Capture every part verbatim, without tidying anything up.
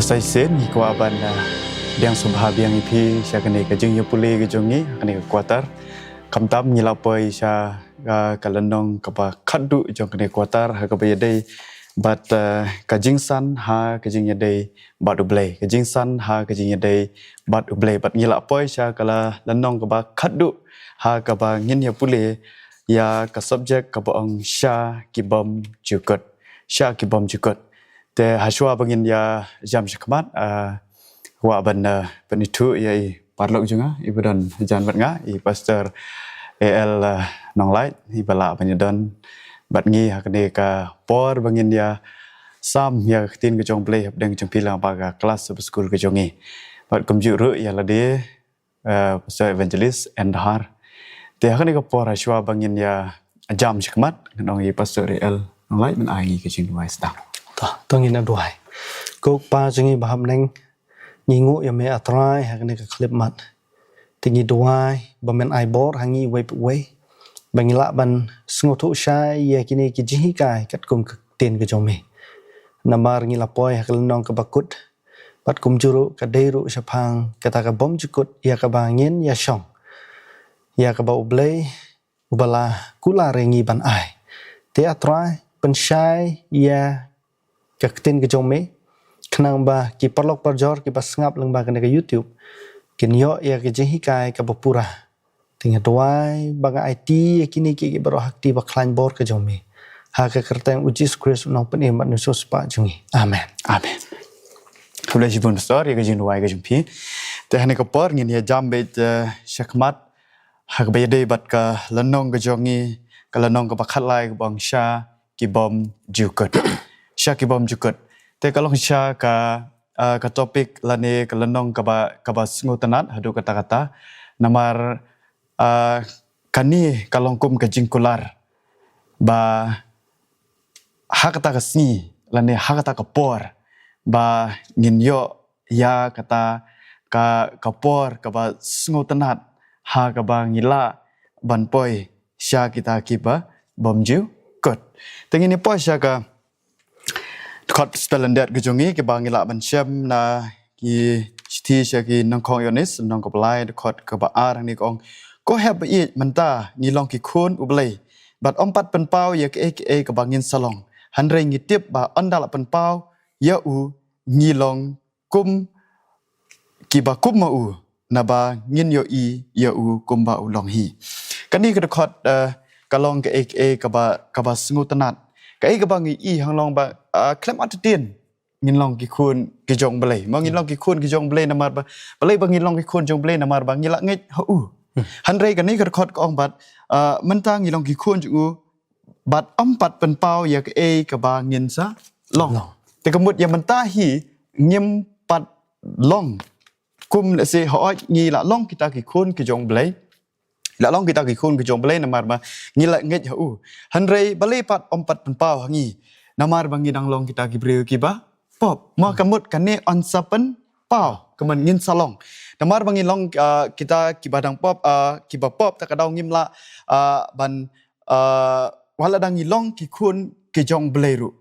Sa shisien ngi kwah ban, ah, pdiang sngewbha biang ïa phi sha kane ka jingïapule ka jong ngi ha kane ka quarter. Khamtam ngi la poi sha, ah, ka lynnong kaba khatduh jong kane ka quarter ha kaba ïadei bad, ah, ka jingsan ha ka jingïadei bad U Blei. Ka jingsan ha ka jingïadei bad U Blei. Bad ngi la poi sha ka la lynnong kaba khatduh ha kaba ngin ïapule ïa ka subject kaba ong sha ki bymjukut. Sha ki bymjukut. Te hashwa ba ngin ïa jam shakhmat, ah, kwah ban, ah, pynithuh ïa i paralok jong nga, i ba don hajan bad nga, i Pastor A L, ah, Nonglait, i ba lah ban ïadon bad ngi ha kane ka por ba ngin ïa sam ïa ka ktien ka jong U Blei hapdeng jong phi lyngba ka klas Sabbath School ka jong ngi. Bad kumjuh ruh ïa lade, eh, Pastor Evangelist N Dhar. Te ha kane ka por hashwa ba ngin ïa jam shakhmat, ngan ong ïa i Pastor A L Nonglait ban ai ngi ka jingduwai sdang. To, to ngin ïa duwai. Ko Kpa jong ngi ba ha bneng, ngi nguh ïa me A Trai ha kane ka khyllipmat. Te ngi duwai ba men ai bor ha ngi uwei pa uwei ba ngi lah ban sngewthuh shai ïa kine ki jinghikai katkum ka ktien ka jong me. Namar ngi la poi ha ka lynnong kaba kut, bad kumjuh ruh ka dei ruh shaphang kata ka bymjukut ïa kaba ngin ïa shong, ïa kaba U Blei uba la kular ïa ngi ban ai. Te A Trai, pynshai ïa ka ktien ka jong me, khnang ba ki paralok parajor kiba sngap lyngba kane ka YouTube kin ïoh ïa ka jinghikai kaba pura. Te nga duwai ba nga aiti ïa kine ki, ki baroh ha kti ba khlaiñ bor ka jong me, ha ka kyrteng U Jisu Khrist U Nongpynim bad U Nongsiewspah jong ngi. Amen. Amen. Khublei shibun Pastor ïa ka jingduwai ka jong phi. Te ha kane ka por ngin ïa jam beit, eh, shakhmat ha kaba ïadei bad ka lynnong ka jong ngi, ka lynnong kaba khatlai kaba ong sha ki bymjukut. Sha ki bymjukut. Te ka long shisha ka, ah, ka topic lane ka lynnong kaba, kaba sngewtynnat haduh katta katta. Namar, ah, kane ka long kum ka jingkular ba ha kata ka sngi lane ha kata ka por ba ngin ïoh ïa kata ka, ka por kaba sngewtynnat ha kaba ngi lah ban poi sha kita kiba bymjukut. Te ngin ïa poi sha ka dkhot spellended ka jong ngi kiba ngi lah ban shem na ki shithi sha ki Nyngkong Ïoannis, lynnong kaba lai, dkhot kaba ar, hangne ka ong: Ko hep ba ïeit, mynta ngi long ki khun U Blei bad ym pat pynpaw ïa kaei kaei kaba ngin sa long. Hynrei ngi tip ba ynda la pynpaw ïa u, ngi long kum, kiba kum ma u, naba ngin ïohi ïa u kumba u long hi. Kane ka dkhot, eh, ka long kaei kaei kaba, kaba sngewtynnat. Kaei kaba ngi i hangne long ba, eh, khlem artatien ngin long ki khun ki jong U Blei. Ma ngin long ki khun ki jong U Blei namar ba, balei ba ngin long ki khun jong U Blei? Namar ba ngi la ngeit ha u. Hynrei kane ka dkhot ka ong bad, ah, mynta ngi long ki khun jong u bad ym pat pynpaw ïa kaei kaba ngin sa long. Te ka mut ïa mynta hi ngim pat long kum lehse hooid ngi la long kita ki khun ki jong U Blei. La long kita ki khun ki jong U Blei namar ba ngi la ngeit ha u. Hynrei balei pat ym pat pynpaw ha ngi? Namar ba ngi dang long kita ki briew kiba pop. Ma ka mut kane yn sa pynpaw, ka mut ngin sa long. Namar ba ngi long, ah, kita kiba dang pop, ah, kiba pop, ta ka daw ngim lah, ah, ban, ah, wat la dang ngi long ki khun ki jong U Blei ruh.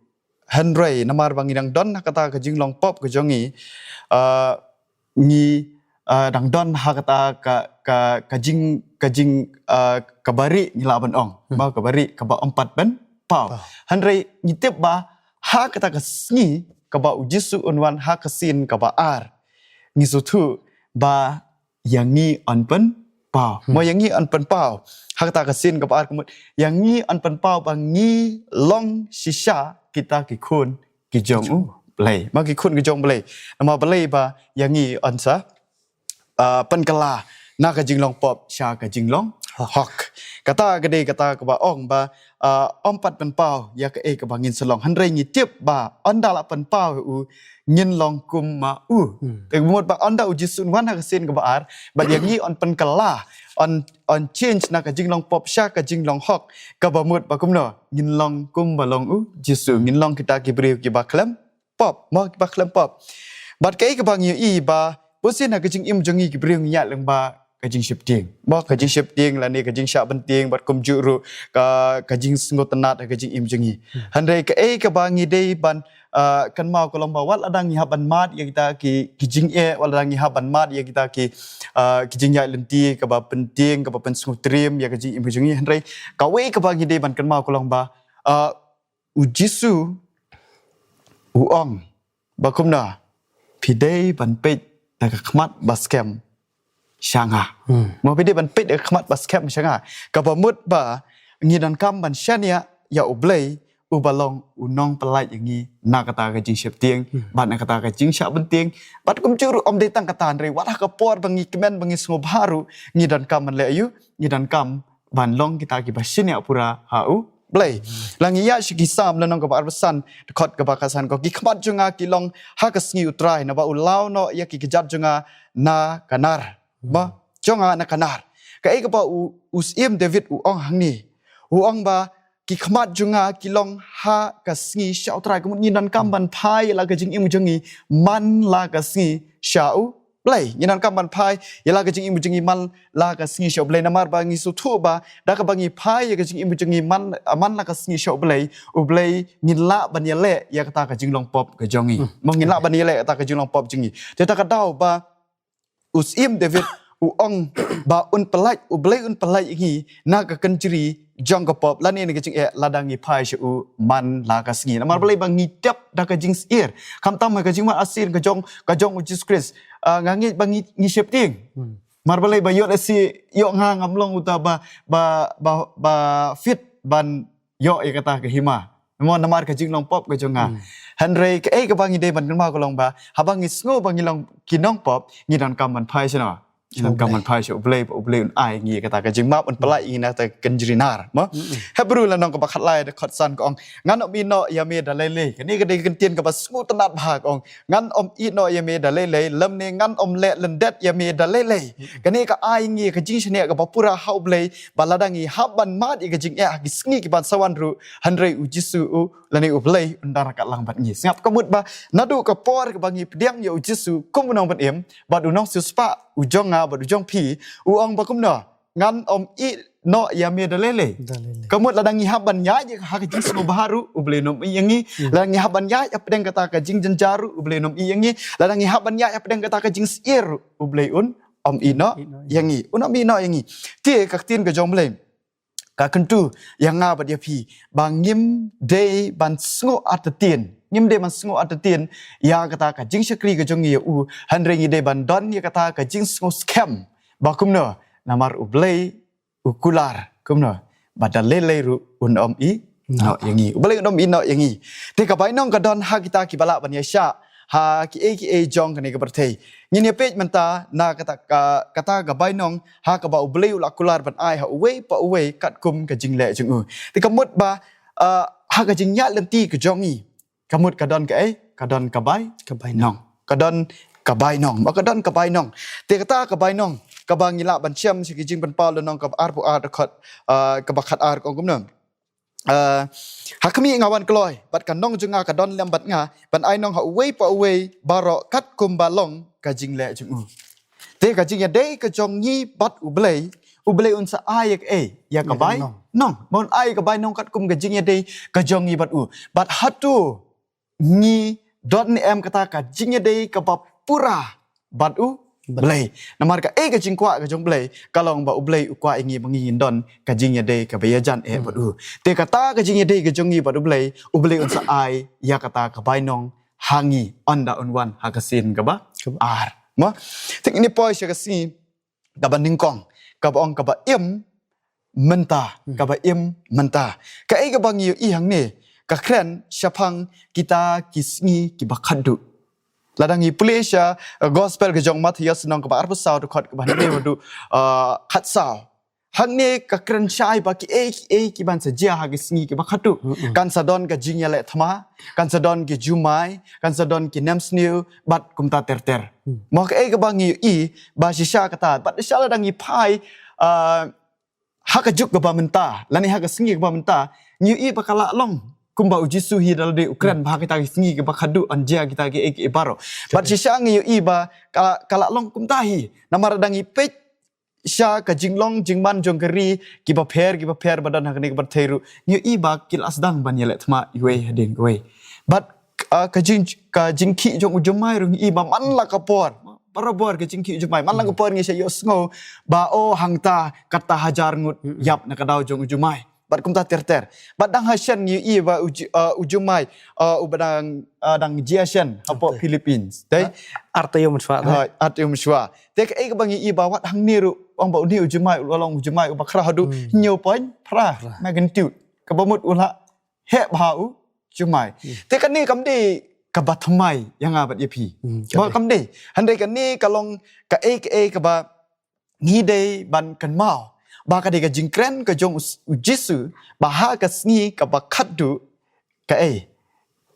Hynrei namar ba ngi dang don ha kata ka jinglong pop ka jong ngi, ah, ngi, ah, dang don ha kata ka, ka, ka jing, ka jing, ah, kaba rieh ngi lah ban ong. Ba kaba rieh kaba ym pat pynpaw. Hynrei ngi tip ba ha kata ka sngi kaba U Jisu un wan ha ka sien kaba ar, ngi sngewthuh ba ïa ngi yn pynpaw. Mo ïa ngi yn pynpaw. Ha kata ka sien kaba ar ka mut ïa ngi yn pynpaw ba ngi long shisha kita ki khun ki jong U Blei. Ma ki khun ki jong U Blei. Namar balei ba ïa ngi yn sa, ah, pynkylla na ka jinglong pop sha ka jinglong hok. Kata ka dei kata kaba ong ba, ah, ym pat pynpaw ïa kaei kaba ngin sa long. Hynrei ngi tip ba ynda la pynpaw u ngin long kum ma u. Te ka mut ba ynda U Jisu un wan ha ka sien kaba ar, bad ïa ngi yn pynkylla, yn, yn change na ka jinglong pop sha ka jinglong hok. Kaba mut ba kumno? Ngin long kumba long U Jisu, ngin long kita ki briew kiba khlem pop, mo kiba khlem pop. Bad kaei kaba ngi ïohi ba bunsien ha ka jingim jong ngi ki briew ngi ïaid lyngba ka jingsheptieng. Mo, ka jingsheptieng lane ka jingshah byntieng bad kumjuh ruh ka, ka jingsngewtynnad ha ka jingim jong ngi. Hynrei kaei kaba ngi dei ban, ah, kynmaw ka long ba wat lada ngi hap ban mad ïa kita ki, ki jingeh, wat lada ngi hap ban mad ïa kita ki, ah, ki jingïaid lynti kaba pyntieng, kaba pynsngewtriem ïa ka jingim jong ngi. Hynrei kawei kaba ngi dei ban kynmaw ka long ba, ah, u Jisu u ong ba kumno, phi dei ban peit da ka khmat ba skhem sha nga. Mo, phi dei ban peit da ka khmat ba skhem sha nga. Kaba mut ba ngi donkam ban shaniah ïa U Blei uba long u nongpyllait ïa ngi na kata ka jingsheptieng, bad na kata ka jingshah byntieng, bad kumjuh ruh ym dei tang kata, hynrei wat ha ka por ba ngi kmen ba ngi sngewbha ruh, ngi donkam ban leh aïu, ngi donkam ban long kita kiba shaniah pura ha U Blei. La ngi ïa sha ki Salm lynnong kaba arphew san, dkhot kaba khatsan, ko, ki khmat jong nga ki long ha ka sngi U Trai, naba u law noh ïa ki kjat jong nga na ka nar. Ba jong nga na ka nar. Kaei kaba u, u Syiem David u ong hangne. U ong ba ki khmat jong nga ki long ha ka sngi sha U Trai. Ka mut ngi donkam ban phai ïa la ka jingim jong ngi man la ka sngi sha U Blei. Ngi donkam ban phai ïa la ka jingim jong ngi man la ka sngi sha U Blei, namar ba ngi sngewthuh ba da kaba ngi phai ïa ka jingim jong ngi man, man la ka sngi sha U Blei, U Blei ngin lah ban ïaleh ïa kata ka jinglong pop ka jong ngi. Mo, ngin lah ban ïaleh kata ka jinglong pop jong ngi. Te kata ka daw ba u Syiem David u ong ba un pyllait, U Blei un pyllait ïa ngi na ka kynjri jong ka pop lane na ka jingeh lada ngi phai sha u man la ka sngi. Namar balei? Ba ngi dap da ka jingsyier. Khamtam ha ka jingmut arsien ka jong, ka jong u Jisu Khrist. Ah, nga ngeit ba ngi, ngi sheptieng. Namar balei? Ba ïoh lehse ïoh nga ngam long uta ba, ba, ba, ba fit ban ïoh ïa kata ka hima. Mo, namar ka jinglong pop ka jong nga. Hynrei kaei kaba ngi dei ban kynmaw ka long ba haba ngi sngew ba ngi long ki nongpop, ngi donkam ban phai sha no? Ngi donkam ban phai sha U Blei, ba U Blei un ai ngi kata ka jingmap, un pyllait ïa ngi na kata ka kynjri nar. Mo? Hebru lynnong kaba khatlai, dkhot san ka ong, ngan ym ïehnoh ïa me da lei lei. Kane ka dei ka ktien kaba sngewtynnad bha, ka ong, ngan ym ïehnoh ïa me da lei lei, lymne ngan ym leh lyndet ïa me da lei lei. Kane ka ai ngi ka jingshaniah kaba pura ha U Blei, ba lada ngi hap ban mad ïa ka jingeh ha ki sngi kiban sa wan ruh, hynrei u Jisu u, lane U Blei un da ryngkat lang bad ngi. Sngap, ka mut ba naduh ka por kaba ngi pdiang ïa u Jisu kum u nongpynim bad u nongsiewspah u jong nga bad u jong phi, u ong ba kumno, ngan ym ïehnoh ïa me da lei lei. Da lei lei. Ka mut lada ngi hap ban ïaid ha ka jingsngewbha ruh, U Blei un ym ïeh ïa ngi. Lada ngi hap ban ïaid hapdeng kata ka jingjynjar ruh, U Blei un ym ïeh ïa ngi. Lada ngi hap ban ïaid hapdeng kata ka jingsyier ruh, U Blei un ym ïehnoh ïa ngi. Un ym ïehnoh ïa ngi. Te ka ktien ka jong U Blei ka kyntu ïa nga bad ïa phi ba ngim dei ban sngew artatien. Ngim dei ban sngew artatien ïa kata ka jingshakri ka jong ngi ïa u, hynrei ngi dei ban don ïa kata ka jingsngewskhem ba kumno, namar U Blei u kular, kumno, ba da lei lei ruh un ym ïehnoh ïa ngi. U Blei un ym ïehnoh ïa ngi. Te ka bainong ka don ha kita kiba lah ban ïaishah ha kiei kiei jong kane ka pyrthei. Ngin ïa peit mynta na kata ka, kata ka bainong ha kaba U Blei u la kular ban ai ha uwei pa uwei katkum ka jingleh jong u. Te ka mut ba, ah, ha ka jingïaid lynti ka jong ngi, ka mut ka don kaei? Ka don ka bai, ka bainong. Ka don ka bainong. Ba ka don ka bainong. Te kata ka bainong kaba ngi lah ban shem sha ki Jingpynpaw lynnong kaba arphew ar, dkhot, ah, kaba khatar, ka ong kumno? Ah, ha khmih nga wan kloi, bad ka nong jong nga ka don lem bad nga, ban ai nong ha uwei pa uwei baroh katkum ba long ka jingleh jong u. Te ka jingïadei ka jong ngi bad U Blei, U Blei un sa ai ïa kaei? Ïa ka bainong. Nong. Ba un ai ka bainong katkum ka jingïadei ka jong ngi bad u. Bad hato ngi don ne em kata ka jingïadei kaba pura bad U Blei? Namar kaei ka jingkwah ka jong U Blei? Ka long ba U Blei u kwah ïa ngi ba ngin don ka jingïadei kaba ïajan eh bad u. Te kata ka jingïadei ka jong ngi bad U Blei, U Blei un sa ai ïa kata ka bainong ha ngi, ynda un wan ha ka sien kaba ar. Mo? Te ngin ïa poi sha ka sngi kaba nyngkong, kaba ong kaba im mynta, kaba im mynta. Kaei kaba ngi ïohi hangne? Ka kren shaphang kita ki sngi kiba khatduh. Lada ngi pule sha, eh, Gospel ka jong Mathaios lynnong kaba arphew saw, dkhot kaba hynriew haduh, eh, khatsaw. Hangne ka kren shai ba kiei kiei kiban sa jia ha ki sngi kiba khatduh. Kan sa don ka jingïaleh thma, kan sa don ki jumai, kan sa don ki nemsniew, bad kumta ter ter. Mo, kaei kaba ngi ïohi ba shisha kata, bad shisha lada ngi phai, ah, ha ka juk kaba mynta lane ha ka sngi kaba mynta, ngi ïohi ba ka la long kumba U Jisu hi da lade u kren ba ha kita ki sngi kiba khatduh yn jia kita kiei kiei baroh. Bad shisha ngi ïohi ba ka, ka la long kumta hi. Namar lada ngi peit sha ka jinglong jingman jong ka ri, kiba pher kiba pher ba don ha kane ka pyrthei ruh, ngi ïohi ba ki la sdang ban ïaleh thma iwei hadien iwei. Bad, ah, ka jing, ka jingkhih jong u jumai ruh ngi ïohi ba man la ka por, barabor ka jingkhih u jumai, man la ka por ngi sa ïohsngew ba, oh, hangta kata hajar ngut ïap na ka daw jong u jumai. Bad kumta ter ter. Bad dang ha shen ngi ïohi ba u ju-, ah, u jumai, ah, uba dang, ah, dang jia shen hapoh Philippines. Te, ar taïew mynshuwa, te? Hooid, ar taïew mynshuwa. Te kaei kaba ngi ïohi ba wat hangne ruh, ong ba une u jumai u la long u jumai uba khraw haduh hynñiew point phra magnitude. Kaba mut u la heh bha u jumai. Te kane kam dei kaba thymmai ïa nga bad ïa phi. Ba kam dei. Hynrei kane ka long kaei kaei kaba ngi dei ban kynmaw ba ka dei ka jingkren ka jong u, u Jisu, ba ha ka sngi kaba khatduh, kaei,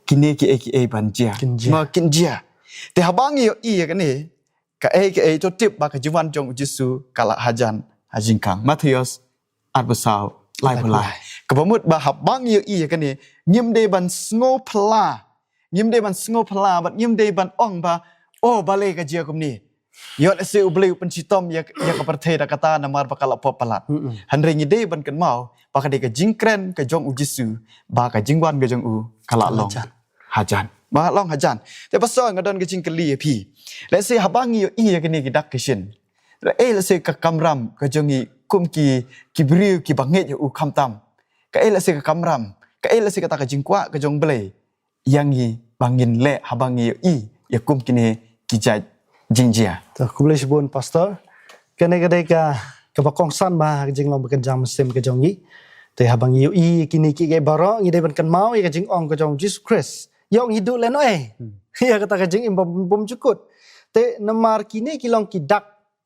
kine kiei kiei ban jia. Kin jia. Ma kin jia. Te haba ngi ïohi ïa kane, kaei kaei to tip ba ka jingwan jong u Jisu ka la hajan ha jingkhang. Mathaios arphew saw, laiphew lai. Kaba mut ba haba ngi ïohi ïa kane, ngim dei ban sngewphylla. Ngim dei ban sngewphylla bad ngim dei ban ong ba, oh, balei ka jia kumne. Ïoh lehse U Blei u pynshitom ïa, ïa ka pyrthei da kata namar ba ka la pop palat. Hynrei ngi dei ban kynmaw ba ka dei ka jingkren ka jong u Jisu, ba ka jingwan ka jong u ka la long hajan. Hajan. Ba long hajan. Te pastor, nga don ka jingkylli ïa phi. Lehse haba ngi ïohi ïa kine ki dak ki shin, eh, lehse ka kamram ka jong ngi kum ki, ki briew kiba ngeit ïa u khamtam. Kaei lehse ka kamram, kaei lehse kata ka jingkwah ka jong U Blei ïa ngi ba ngin leh haba ngi ïohi ïa kum kine ki jait jingjia. To, khublei shibun, Pastor. Kane ka dei ka, kaba kongsan bha ha ka jinglong ba kynjang mynsiem ka jong ngi. Te haba ngi ïohi kine kiei baroh, ngi dei ban kynmaw ïa ka jingong ka jong u Jisu Khrist. Ïoh ngi duh lehnohei ïa kata ka jingim bym, bymjukut. Te namar kine ki long ki dak,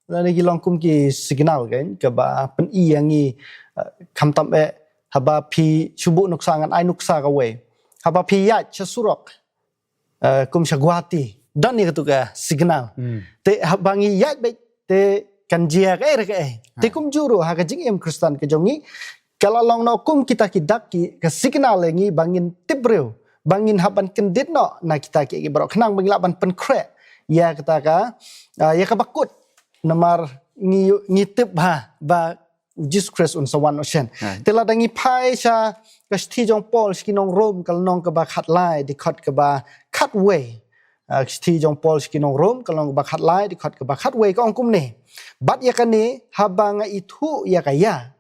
lane ki long kum ki signal, kan, kaba pyni ïa ngi, eh, khamtam eh, haba phi shu buh nuksa ngan ai nuksa kawei. Haba phi ïaid sha surok, eh, kum sha Guwahati, don ïa katu ka signal. Te haba ngi ïaid beit, te kan jia kaei re kaei. Te kumjuh ruh ha ka jingim Khristan ka jong ngi, ka la long noh kum kita ki dak, ki, ka signal ïa ngi ba ngin tip briew, ba ngin hap ban kyndit noh na kita ki, ki baroh khnang ba ngi lah ban pynkhreh ïa kata ka, ah, ïa kaba kut. Namar ngi, ngi tip bha ba u Jisu Khrist un sa wan noh shen. Te lada ngi phai sha ka shithi jong Paul sha ki nong Rom, ka lynnong kaba khatlai, dkhot kaba khatwei. Ah, ka shithi jong Paul sha ki nong Rom, ka lynnong kaba khatlai, dkhot kaba khatwei, ka ong kumne: Bad ïa kane, haba nga ithuh ïa ka ïa,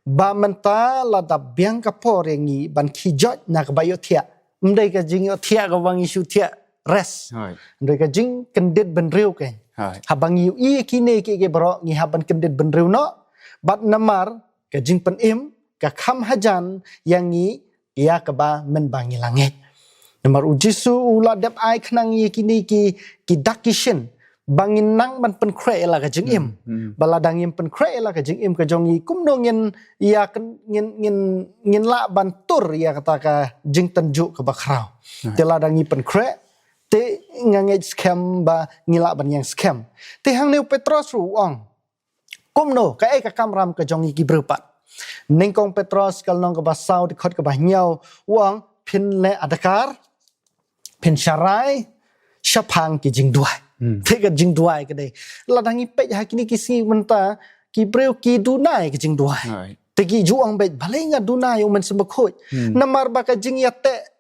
ba mynta la dap biang ka por ïa ngi ban khie joit na kaba ïohthiah. Ym dei ka jingïohthiah kaba ngi shu thiah rest. Hooid. Ym dei ka jingkyndit bynriew, kan. Hooid. Haba ngi ïohi kine kiei kiei baroh, ngi hap ban kyndit bynriew noh. Bad namar ka jingpynim ka kham hajan ïa ngi ïa kaba mynba ngi la ngeit. Namar u Jisu u la dep ai khnang ïa kine ki, ki dak ki shin ba ngin nang ban pynkhreh ïa la ka jingim. Ba lada ngim pynkhreh ïa la ka jingim ka jong ngi, kumno ngin ïa kyn-, ngin, ngin, ngin lah ban tur ïa kata ka jingtynjuh kaba khraw. Te lada ngi pynkhreh, te nga ngeit skhem ba ngi lah ban ïeng skhem. Te hangne u Petros ruh u ong kumno, kaei ka kamram ka jong ngi ki briew pat. Nyngkong Petros ka lynnong kaba saw, dkhot kaba hynñiew, u ong: Phin leh adkar, phin sharai shaphang ki jingduwai. Te ka jingduwai ka dei, lada ngi peit ha kine ki sngi mynta, ki briew ki duna ïa ki jingduwai. Te ki ju ong beit, balei nga duna ïa u Mynsiem Bakhuid? Namar ba ka jingïateh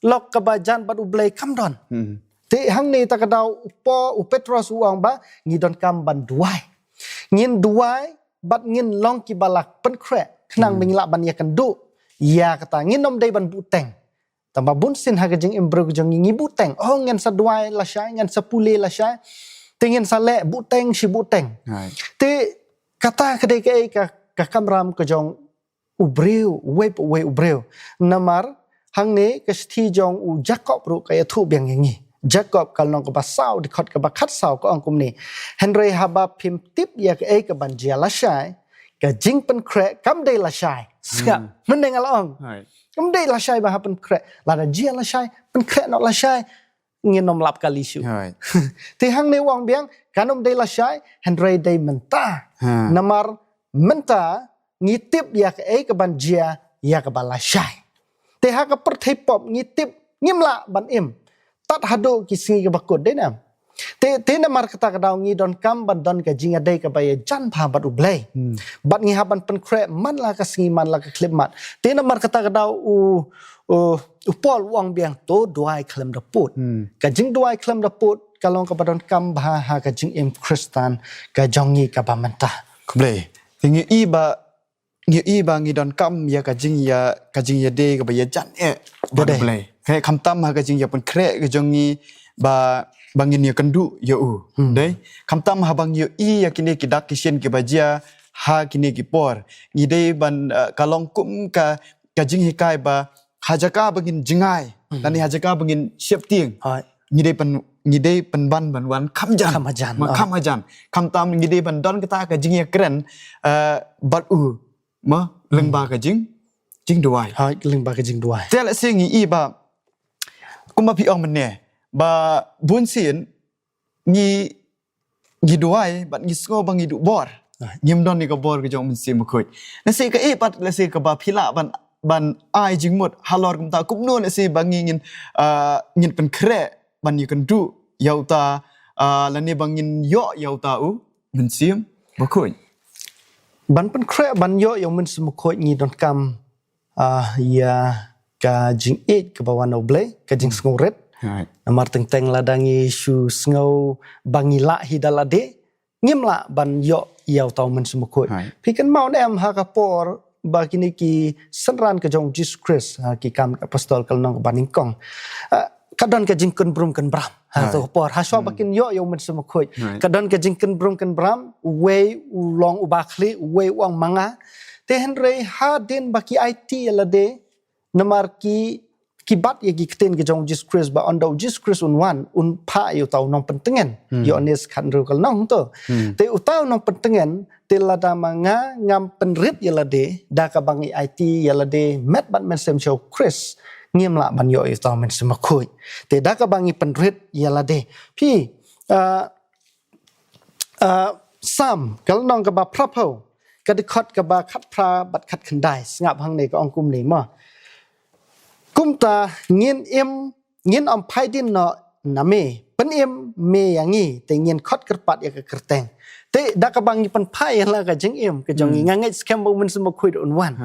lok kaba jan bad U Blei kam don. Te hangne ta ka daw u Paul, u Petros u ong ba ngi donkam ban duwai. Ngin duwai bad ngin long kiba la pynkhreh khnang ba ngi lah ban ïakynduh ïa kata. Ngin ym dei ban buhteng. Tangba bunsien ha ka jingim briew ka jong ngi, ngi buhteng. Oh, ngan sa duwai lashai, ngan sa pule lashai. Te ngan sa leh buhteng shi buhteng. Te kata ka dei kaei ka, ka kamram ka jong u briew, uwei pa uwei u briew. Namar hangne ka shithi jong u Jakob ruh ka ïathuh biang ïa ngi. Jakob ka lynnong kaba saw, dkhot kaba khatsaw ka ong kumne: Hynrei haba phim tip ïa kaei kaban jia lashai, ka jingpynkhreh kam dei lashai. Sngap, mynne nga la ong. Kam dei lashai ba hap pynkhreh. Lada jia lashai, pynkhreh noh lashai. Ngin ym lap kali shuh. Te hangne u ong biang, kan ym dei lashai, hynrei dei mynta. Namar mynta ngi tip ïa kaei kaban jia ïa kaba lashai. Te ha ka pyrthei pop ngi tip ngim lah ban im. Tad haduh ki sngi kiba kut, dei ne em? Te, te namar kata ka daw ngi donkam ban don ka jingïadei kaba ïajan bha bad U Blei. Bad ngi hap ban pynkhreh man la ka sngi man la ka khyllipmat. Te namar kata ka daw u, u, u Paul u ong biang to duwai khlem da pud. Ka jingduwai khlem da pud ka long kaba donkam bha ha ka jingim Khristan ka jong ngi kaba mynta. Khublei. Te ngi i ba ngi i ba ngi donkam ïa ka jingïa, ka jingïadei kaba ïajan eh bad U Blei. Khamtam ha ka jingïapynkhreh ka jong ngi ba, ba ngin ïakynduh ïa u. Dei. Khamtam haba ngi ïohi ïa kine ki dak ki shin kiba jia ha kine ki por, ngi dei ban, eh, ka long kum ka, ka jinghikai ba ha jaka ba ngin jngai lane ha jaka ba ngin sheptieng, ngi dei pyn, ngi dei pynban ban wan kham jan. Kham hajan. Ma kham hajan. Khamtam ngi dei ban don kata ka jingïakren, eh, bad u. Ma lyngba ka jing, jingduwai. Hooid, lyngba ka jingduwai. Te lehse ngi i ba kumba phi ong mynne ba bun sien ngi, ngi duwai bad ngi sngew ba ngi duh bor. Ngim don ïa ka bor ka jong U Mynsiem Bakhuid. Lehse kaei pat lehse kaba phi lah ban, ban ai jingmut halor kumta, kumno lehse ba ngi ngin, ah, ngin pynkhreh ban ïakynduh ïa uta, ah, lane ba ngin ïoh ïa uta U Mynsiem Bakhuid. Ban pynkhreh ban ïoh ïa U Mynsiem Bakhuid ngi donkam, ah, ïa ka jingïeit kaba wan na U Blei, ka jingsngewrit. Namar teng teng lada ngi shu sngew ba ngi lah hi da lade, ngim lah ban ïoh ïa uta U Mynsiem Bakhuid. Phi kynmaw ne em ha ka por ba kine ki synran ka jong U Jisu Khrist, ha ki Kam ki Apostol ka lynnong kaba nyngkong. Ah, ka don ka jingkynbrum kynbram. Ha, to ka por. Hashwa ba kin ïoh ïa U Mynsiem Bakhuid. Ka don ka jingkynbrum kynbram, uwei u long uba khlieh, uwei u ong ma nga. Te hynrei hadien ba ki aiti ïa lade, namar ki, ki bat ïa ki ktien ki jong U Jisu Khrist ba ynda U Jisu Khrist un wan, un phah ïa uta u nongpyntngen. Ïoannis khathynriew ka lynnong to. Te uta u nongpyntngen, te lada ma nga ngam pynrit ïa lade, da kaba ngi aiti ïa lade, met bad mynsiem sha U Khrist, ngim lah ban ïoh ïa uta U Mynsiem Bakhuid. Te da kaba ngi pynrit ïa lade. Phi, ah, ah, Salm, ka lynnong kaba phraphew, ka dkhot kaba khatphra bad khatkhyndai, sngap hangne ka ong kumne mo. Kumta ngin im, ngin ym phai dien noh na me, pynim me ïa ngi, te ngin khot kyrpad ïa ka kyrteng. Te da kaba ngi pynphai ïa la ka jingim ka jong ngi, nga ngeit skhem ba U Mynsiem Bakhuid un wan.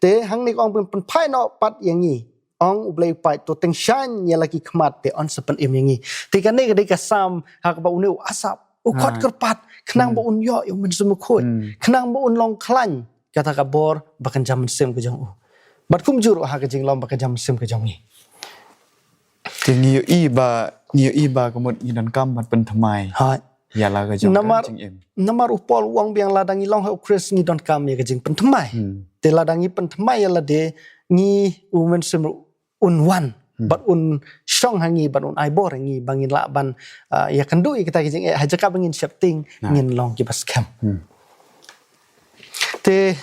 Te hangne ka ong pynphai noh pat ïa ngi. Ong U Blei u paid, to tyngshaiñ ïa la ki khmat te yn sa pynim ïa ngi. Te kane ka dei ka Salm ha kaba une u Asaph u khot kyrpad khnang ba un ïoh ïa U Mynsiem Bakhuid, khnang ba un long khlaiñ kata ka bor ba kynja mynsiem ka jong u. Bad kumjuh ruh ha ka jinglong ba kynja mynsiem ka jong ngi. Te ngi ïohi ba, ngi ïohi ba ka mut ngi donkam ban pynthymmai. Hooid. Ïa la ka jong ka jingim. Namar u Paul u ong biang lada ngi long ha U Khrist ngi donkam ïa ka jingpynthymmai. Te lada ngi pynthymmai ïa lade ngi, U Mynsiem un wan bad un shong ha ngi bad un ai bor ha ngi ba ngin lah ban, ah, ïakynduh ïa kita ki jingeh ha jaka ba ngin sheptieng ngin long kiba skhem. Te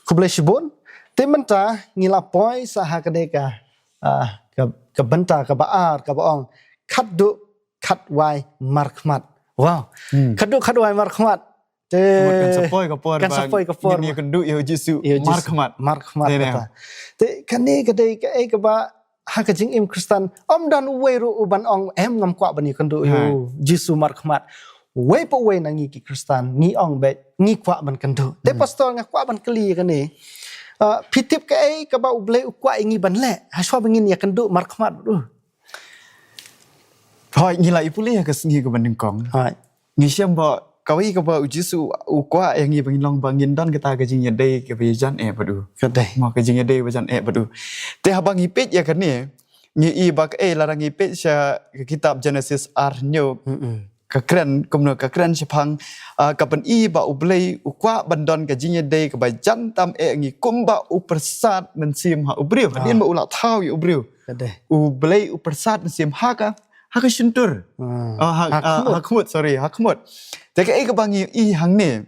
khublei shibun. Te mynta ngi la poi sa ha kane ka, ah, ka, ka bynta kaba ar kaba ong khatduh khatwai markhmat. Wow. Khatduh khatwai markhmat. Te kan sa poi ka por, kan sa poi ka por ngin ïakynduh ïa U Jisu markhmat. Markhmat kata. Te kane ka dei kaei kaba ha ka jingim Khristan ym don uwei ruh uban ong em ngam kwah ban ïakynduh ïa U Jisu markhmat. Uwei pa uwei na ngi ki Khristan ngi ong beit ngi kwah ban kynduh. Te pastor nga kwah ban kylli ïa kane. Ah, phi tip kaei kaba U Blei u kwah ïa ngi ban leh hashwa ba ngin ïakynduh markhmat bad u? Hooid, ngi la ïa pule ha ka sngi kaba nyngkong. Hooid. Ngi shem ba kawei kaba U Jisu u kwah ïa ngi ba ngin long ba ngin don kata ka jingïadei kaba ïajan eh bad u. Ka dei. Mo ka jingïadei ba jan eh bad u. Te haba ngi peit ïa kane ngi i ba kaei lada ngi peit sha ka kitab Genesis ar hynñiew. Ka kren kumno ka kren shaphang, ah, ka pyni ba U Blei u kwah ban don ka jingïadei kaba jan tam eh ngi kumba u pyrsad mynsiem ha u briew. Hadien ba u la thaw ïa u briew. Ka dei. U Blei u pyrsad mynsiem ha ka, ha ka shyntur. Ah, ha, ha khmut, sorry, ha khmut. Te kaei kaba ngi i hangne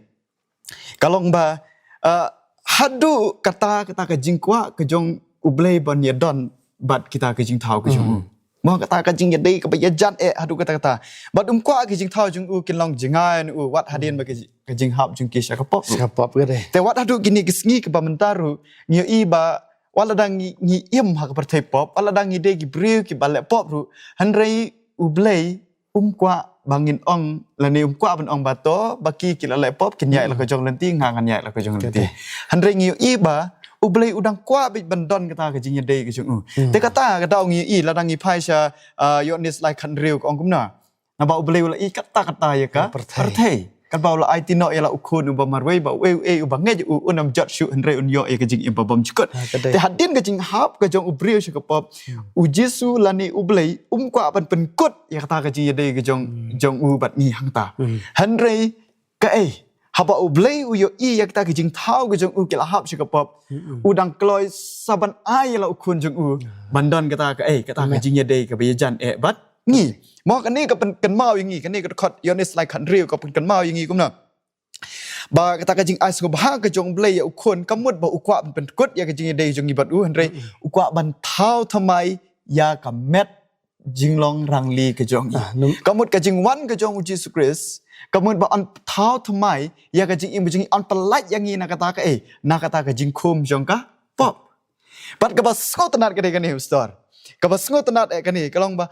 ka long ba, ah, haduh kata, kata ka jingkwah ka jong U Blei ban ïadon bad kita ka jingthaw ka jong u. Mo kata ka jingïadei kaba ïajan eh haduh kata kata. Bad um kwah ka jingthaw jong u kin long jngai na u wat hadien ba ka ji-, ka jinghap jong ki sha ka pop ruh. Sha ka pop ka dei. Te wat haduh kine ki sngi kiba mynta ruh ngi ïohi ba wat lada ngi, ngi im ha ka pyrthei pop, wat lada ngi dei ki briew kiba leh pop ruh, hynrei U Blei um kwah ba ngin ong lane um kwah ban ong ba to ba ki ki la leh pop kin ïaid la ka jong lynti, nga ngan ïaid la ka jong lynti. Hynrei ngi ïohi ba U Blei u dang kwah beit ban don kata ka jingïadei ka jong u. Te kata ka daw ngi ïohi lada ngi phai sha, ah, Ïoannis lai khathynriew ka ong kumno. Naba U Blei u la ïeit katta katta ïa ka pyrthei. Katba u la aiti noh ïa la u khun uba marwei ba uei uei uba ngeit un ym jot shuh hynrei un ïoh ïa ka jingim ba bymjukut. Te hadien ka jinghap ka jong u briew sha ka pop, U Jisu lane U Blei um kwah ban pynkut ïa kata ka jingïadei ka jong, jong u bad ngi hangta. Hynrei kaei, haba U Blei u ïohi ïa kata ka jingthaw ka jong u ki la hap sha ka pop, u dang kloi sa ban ai ïa la u khun jong u ban don kata kaei, kata ka jingïadei kaba ïajan eh bad ngi. Mo kane ka pynkynmaw ïa ngi, kane ka dkhot Ïoannis lai khathynriew ka pynkynmaw ïa ngi kumno. Ba kata ka jingai sngewbha ka jong U Blei ïa u khun, ka mut ba u kwah ban pynkut ïa ka jingïadei jong ngi bad u, hynrei u kwah ban thaw thymmai ïa ka met jinglong rangli ka jong ngi. Ka mut ka jingwan ka jong U Jisu Khrist, ka mut ba yn thaw thymmai ïa ka jingim ka jong ngi, yn pyllait ïa ngi na kata kaei, na kata ka jingkhum jong ka pop. Bad kaba sngewtynnat ka dei kane, pastor. Kaba sngewtynnat eh kane, ka long ba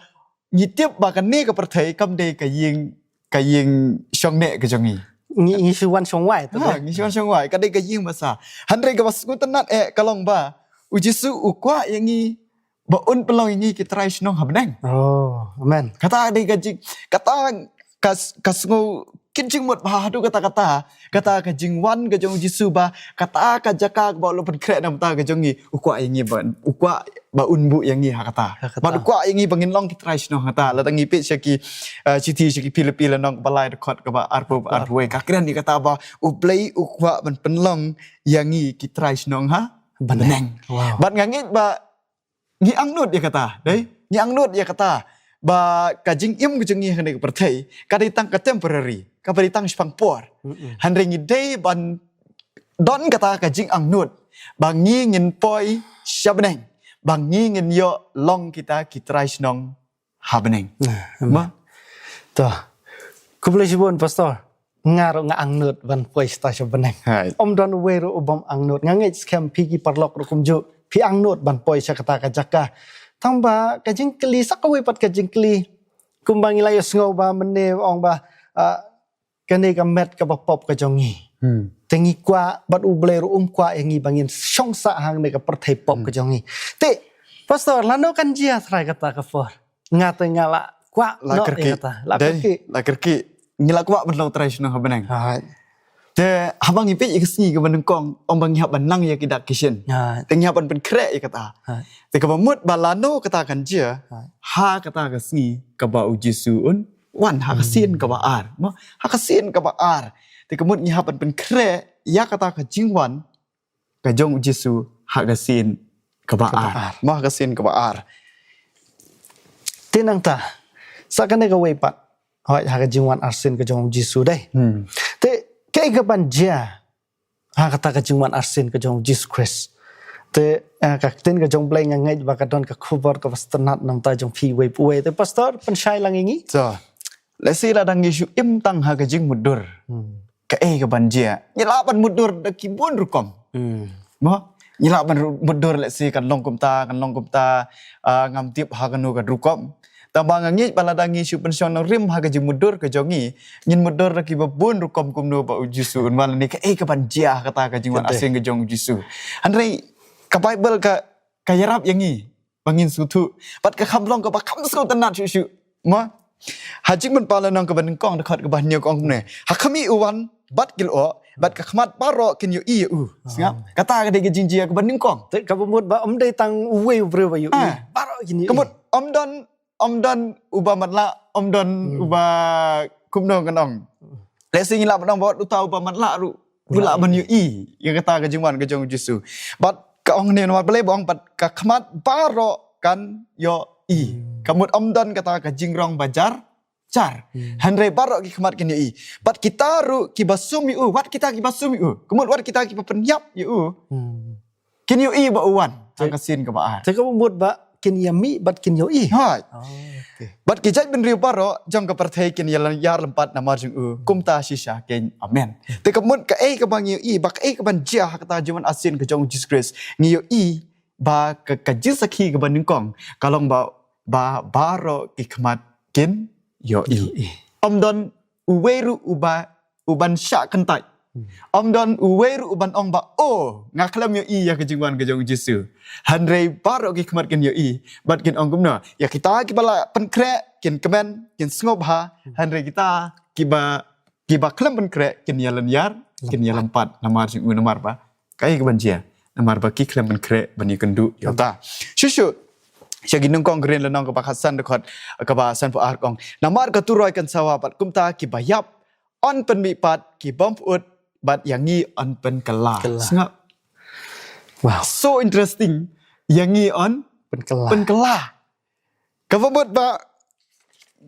ngi tip ba kane ka pyrthei kam dei ka ïing, ka ïing shong neh ka jong ngi. Ngi, ngi shu wan shong wai, ngi shu wan shong wai, ka dei ka ïing basa. Hynrei kaba sngewtynnat eh ka long ba U Jisu u kwah ïa ngi ba un pynlong ïa ngi ki trai shnong ha bneng. Oh, amen. Kata dei ka jing, kata ka, ka sngew kin jingmut bha haduh katta katta, kata ka jingwan ka jong U Jisu ba kata ka jaka kaba u la pynkhreh na ka bynta ka jong ngi, u kwah ïa ngi ba, u kwah ba un buh ïa ngi ha kata. Bad u kwah ïa ngi ba ngin long ki trai shnong ha kata. Lada ngi peit sha ki, eh, shithi sha ki Philippi lynnong kaba lai dkhot kaba arphew, arphew wei, ka kren ïa kata ba U Blei u kwah ban pynlong ïa ngi ki trai shnong ha bneng. Bad nga ngeit ba ngi angnud ïa kata, dei? Ngi angnud ïa kata ba ka jingim ka jong ngi ha kane ka pyrthei ka dei tang ka temporary, ka dei tang shaphang por. Hynrei ngi dei ban don kata ka jingangnud ba ngi ngin poi sha bneng, ba ngi ngin ïoh long kita ki trai shnong ha bneng. Nah, ma. To. Khublei shibun, pastor. Nga ruh nga angnud ban poi shata sha bneng. Ym don uwei ruh u bym angnud. Nga ngeit skhem phi ki paralok ruh kumjuh phi angnud ban poi sha kata ka jaka. Tangba ka jingkylli, sa kawei pat ka jingkylli. Kumba ngi la ïohsngew ba mynne ong ba, ah, kane ka met kaba pop ka jong ngi. Te ngi kwah bad U Blei ruh um kwah ïa ngi ba ngin shong sah hangne ka pyrthei pop ka jong ngi. Te, pastor, lano kan jia trai kata ka por? Nga te nga la kwah la kyrkieh. La kyrkieh. Ngi la kwah ban long trai shnong ha bneng. Te haba ngi peit ïa ka sngi kaba nyngkong, ong ba ngi hap ban nang ïa ki dak ki shin. Te ngi hap ban pynkhreh ïa kata. Te kaba mut ba lano kata kan jia, ha kata ka sngi kaba U Jisu un wan, ha ka sien kaba ar. Mo, ha ka sien kaba ar. Te ka mut ngi hap ban pynkhreh ïa kata ka jingwan ka jong U Jisu ha ka sien kaba ar. Mo, ha ka sien kaba ar. Te nangta, sa kane kawei pat, hooid, ha ka jingwan arsien ka jong U Jisu, dei. Te kaei kaban jia ha kata ka jingwan arsien ka jong U Jisu Khrist? Te, eh, ka ktien ka jong U Blei nga ngeit ba ka don ka khubor kaba sngewtynnat na ka bynta jong phi uwei pa uwei. Te pastor, pynshai lang ïa ngi. So, lehse lada ngi shu im tang ha ka jingmutdur, kaei kaban jia? Ngi lah ban mutdur da ki bun rukom. Mo? Ngi lah ban ru-, mutdur, lehse kan long kumta, kan long kumta, ah, ngam tip ha kano ka rukom. Tangba nga ngeit ba lada ngi shu pynshong nongrim ha ka jingmutdur ka jong ngi, ngin mutdur da kiba bun rukom kumno ba U Jisu un wan, lane kaei kaban jia ha kata ka jingwan arsien ka jong U Jisu. Hynrei ka Baibl ka, ka ïarap ïa ngi ba ngin sngewthuh. Bad ka kham long kaba kham sngewtynnat shuh shuh. Mo? Ha Jingpynpaw lynnong kaba nyngkong, dkhot kaba hynñiew ka ong kumne: Ha khmih u wan bad ki lyoh, bad ka khmat baroh kin ïohi ïa u. Sngap? Kata ka dei ka jingjia kaba nyngkong. Te kaba mut ba ym dei tang uwei u briew ba ïohi. Baroh kin ïohi. Ka mut ym don, ym don uba matlah, ym don uba kumno ngan ong. Lehse ngi lah ban ong ba uta uba matlah ruh u lah ban ïohi ïa kata ka jingwan ka jong U Jisu. Bad ka ong ne namar balei ba ong bad ka khmat baroh kan ïohi. Ka mut ym don kata ka jingrong ba jar jar. Hynrei baroh ki khmat kin ïohi. Bad kita ruh kiba sum ïa u, wat kita kiba sum ïa u. Ka mut wat kita kiba pynïap ïa u. Kin ïohi ba u wan ha ka sien kaba ar. Te kaba mut ba kin ïa mih bad kin ïohi. Hooid. Oh, okay. Bad ki jaitbynriew baroh jong ka pyrthei kin ïa la ïar lympat namar jong u. Kumta shisha keiñ. Amen. Te ka mut kaei kaba ngi ïohi, ba kaei kaban jia ha kata ka jingwan arsien ka jong U Jisu Khrist, ngi ïohi ba ka, ka jingsakhi kaba nyngkong ka long ba, ba baroh ki khmat kin ïohi. Ïohi. Ym don uwei ruh uba, uban shah kyntait. Ym don uwei ruh uban ong ba, "Oh, nga khlem ïohi ïa ka jingwan ka jong u Jisu." Hynrei baroh ki khmat kin ïohi, bad kin ong kumno. Ïa kita kiba la pynkhreh, kin kmen, kin sngewbha, hynrei kita kiba, kiba khlem pynkhreh, kin ïalynñiar, kin ïalympat, namar jong u, namar ba kaei kaban jia, namar ba ki khlem pynkhreh ban ïakynduh ïa uta. Shuh shuh, sha ki Nyngkong ki Korinth lynnong kaba khatsan dkhot kaba sanphew ar ka ong, namar ka turoi kan sawa bad kumta kiba ïap yn pynmihpat, ki bym pyut bad ïa ngi yn pynkylla. Kylla. Sngap. Wow. So interesting. Ïa ngi yn pynkylla. Pynkylla. Kaba mut ba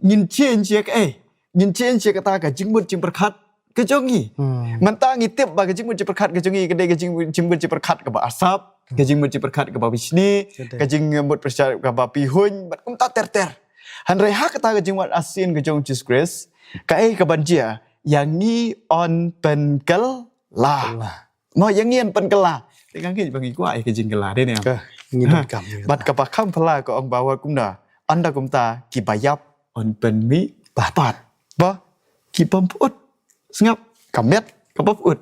ngin change ïa kaei? Ngin change ïa kata ka jingmut jingpyrkhat ka jong ngi. Hmm. Mynta ngi tip ba ka jingmut jingpyrkhat ka jong ngi ka dei ka jing-, jingmut jingpyrkhat kaba asap, ka jingmut jingpyrkhat kaba bishni, ka dei, ka jingmut pyrkhat kaba pihuiñ, bad kumta ter ter. Hynrei ha kata ka jingwan arsien ka jong u Jisu Khrist, kaei kaban jia, ïa ngi yn pynkylla. Kylla. Mo, ïa ngi yn pynkylla. Te ka ngi ba ngi kwah ïa ka jingkylla, dei ne em? Ka, ngi donkam ïa kata. Bad kaba kham phylla ka ong ba wat kumno. Ynda kumta kiba ïap yn pynmihpat. Pat. Ba ki bym pyut. Sngap, ka met ka bym pyut.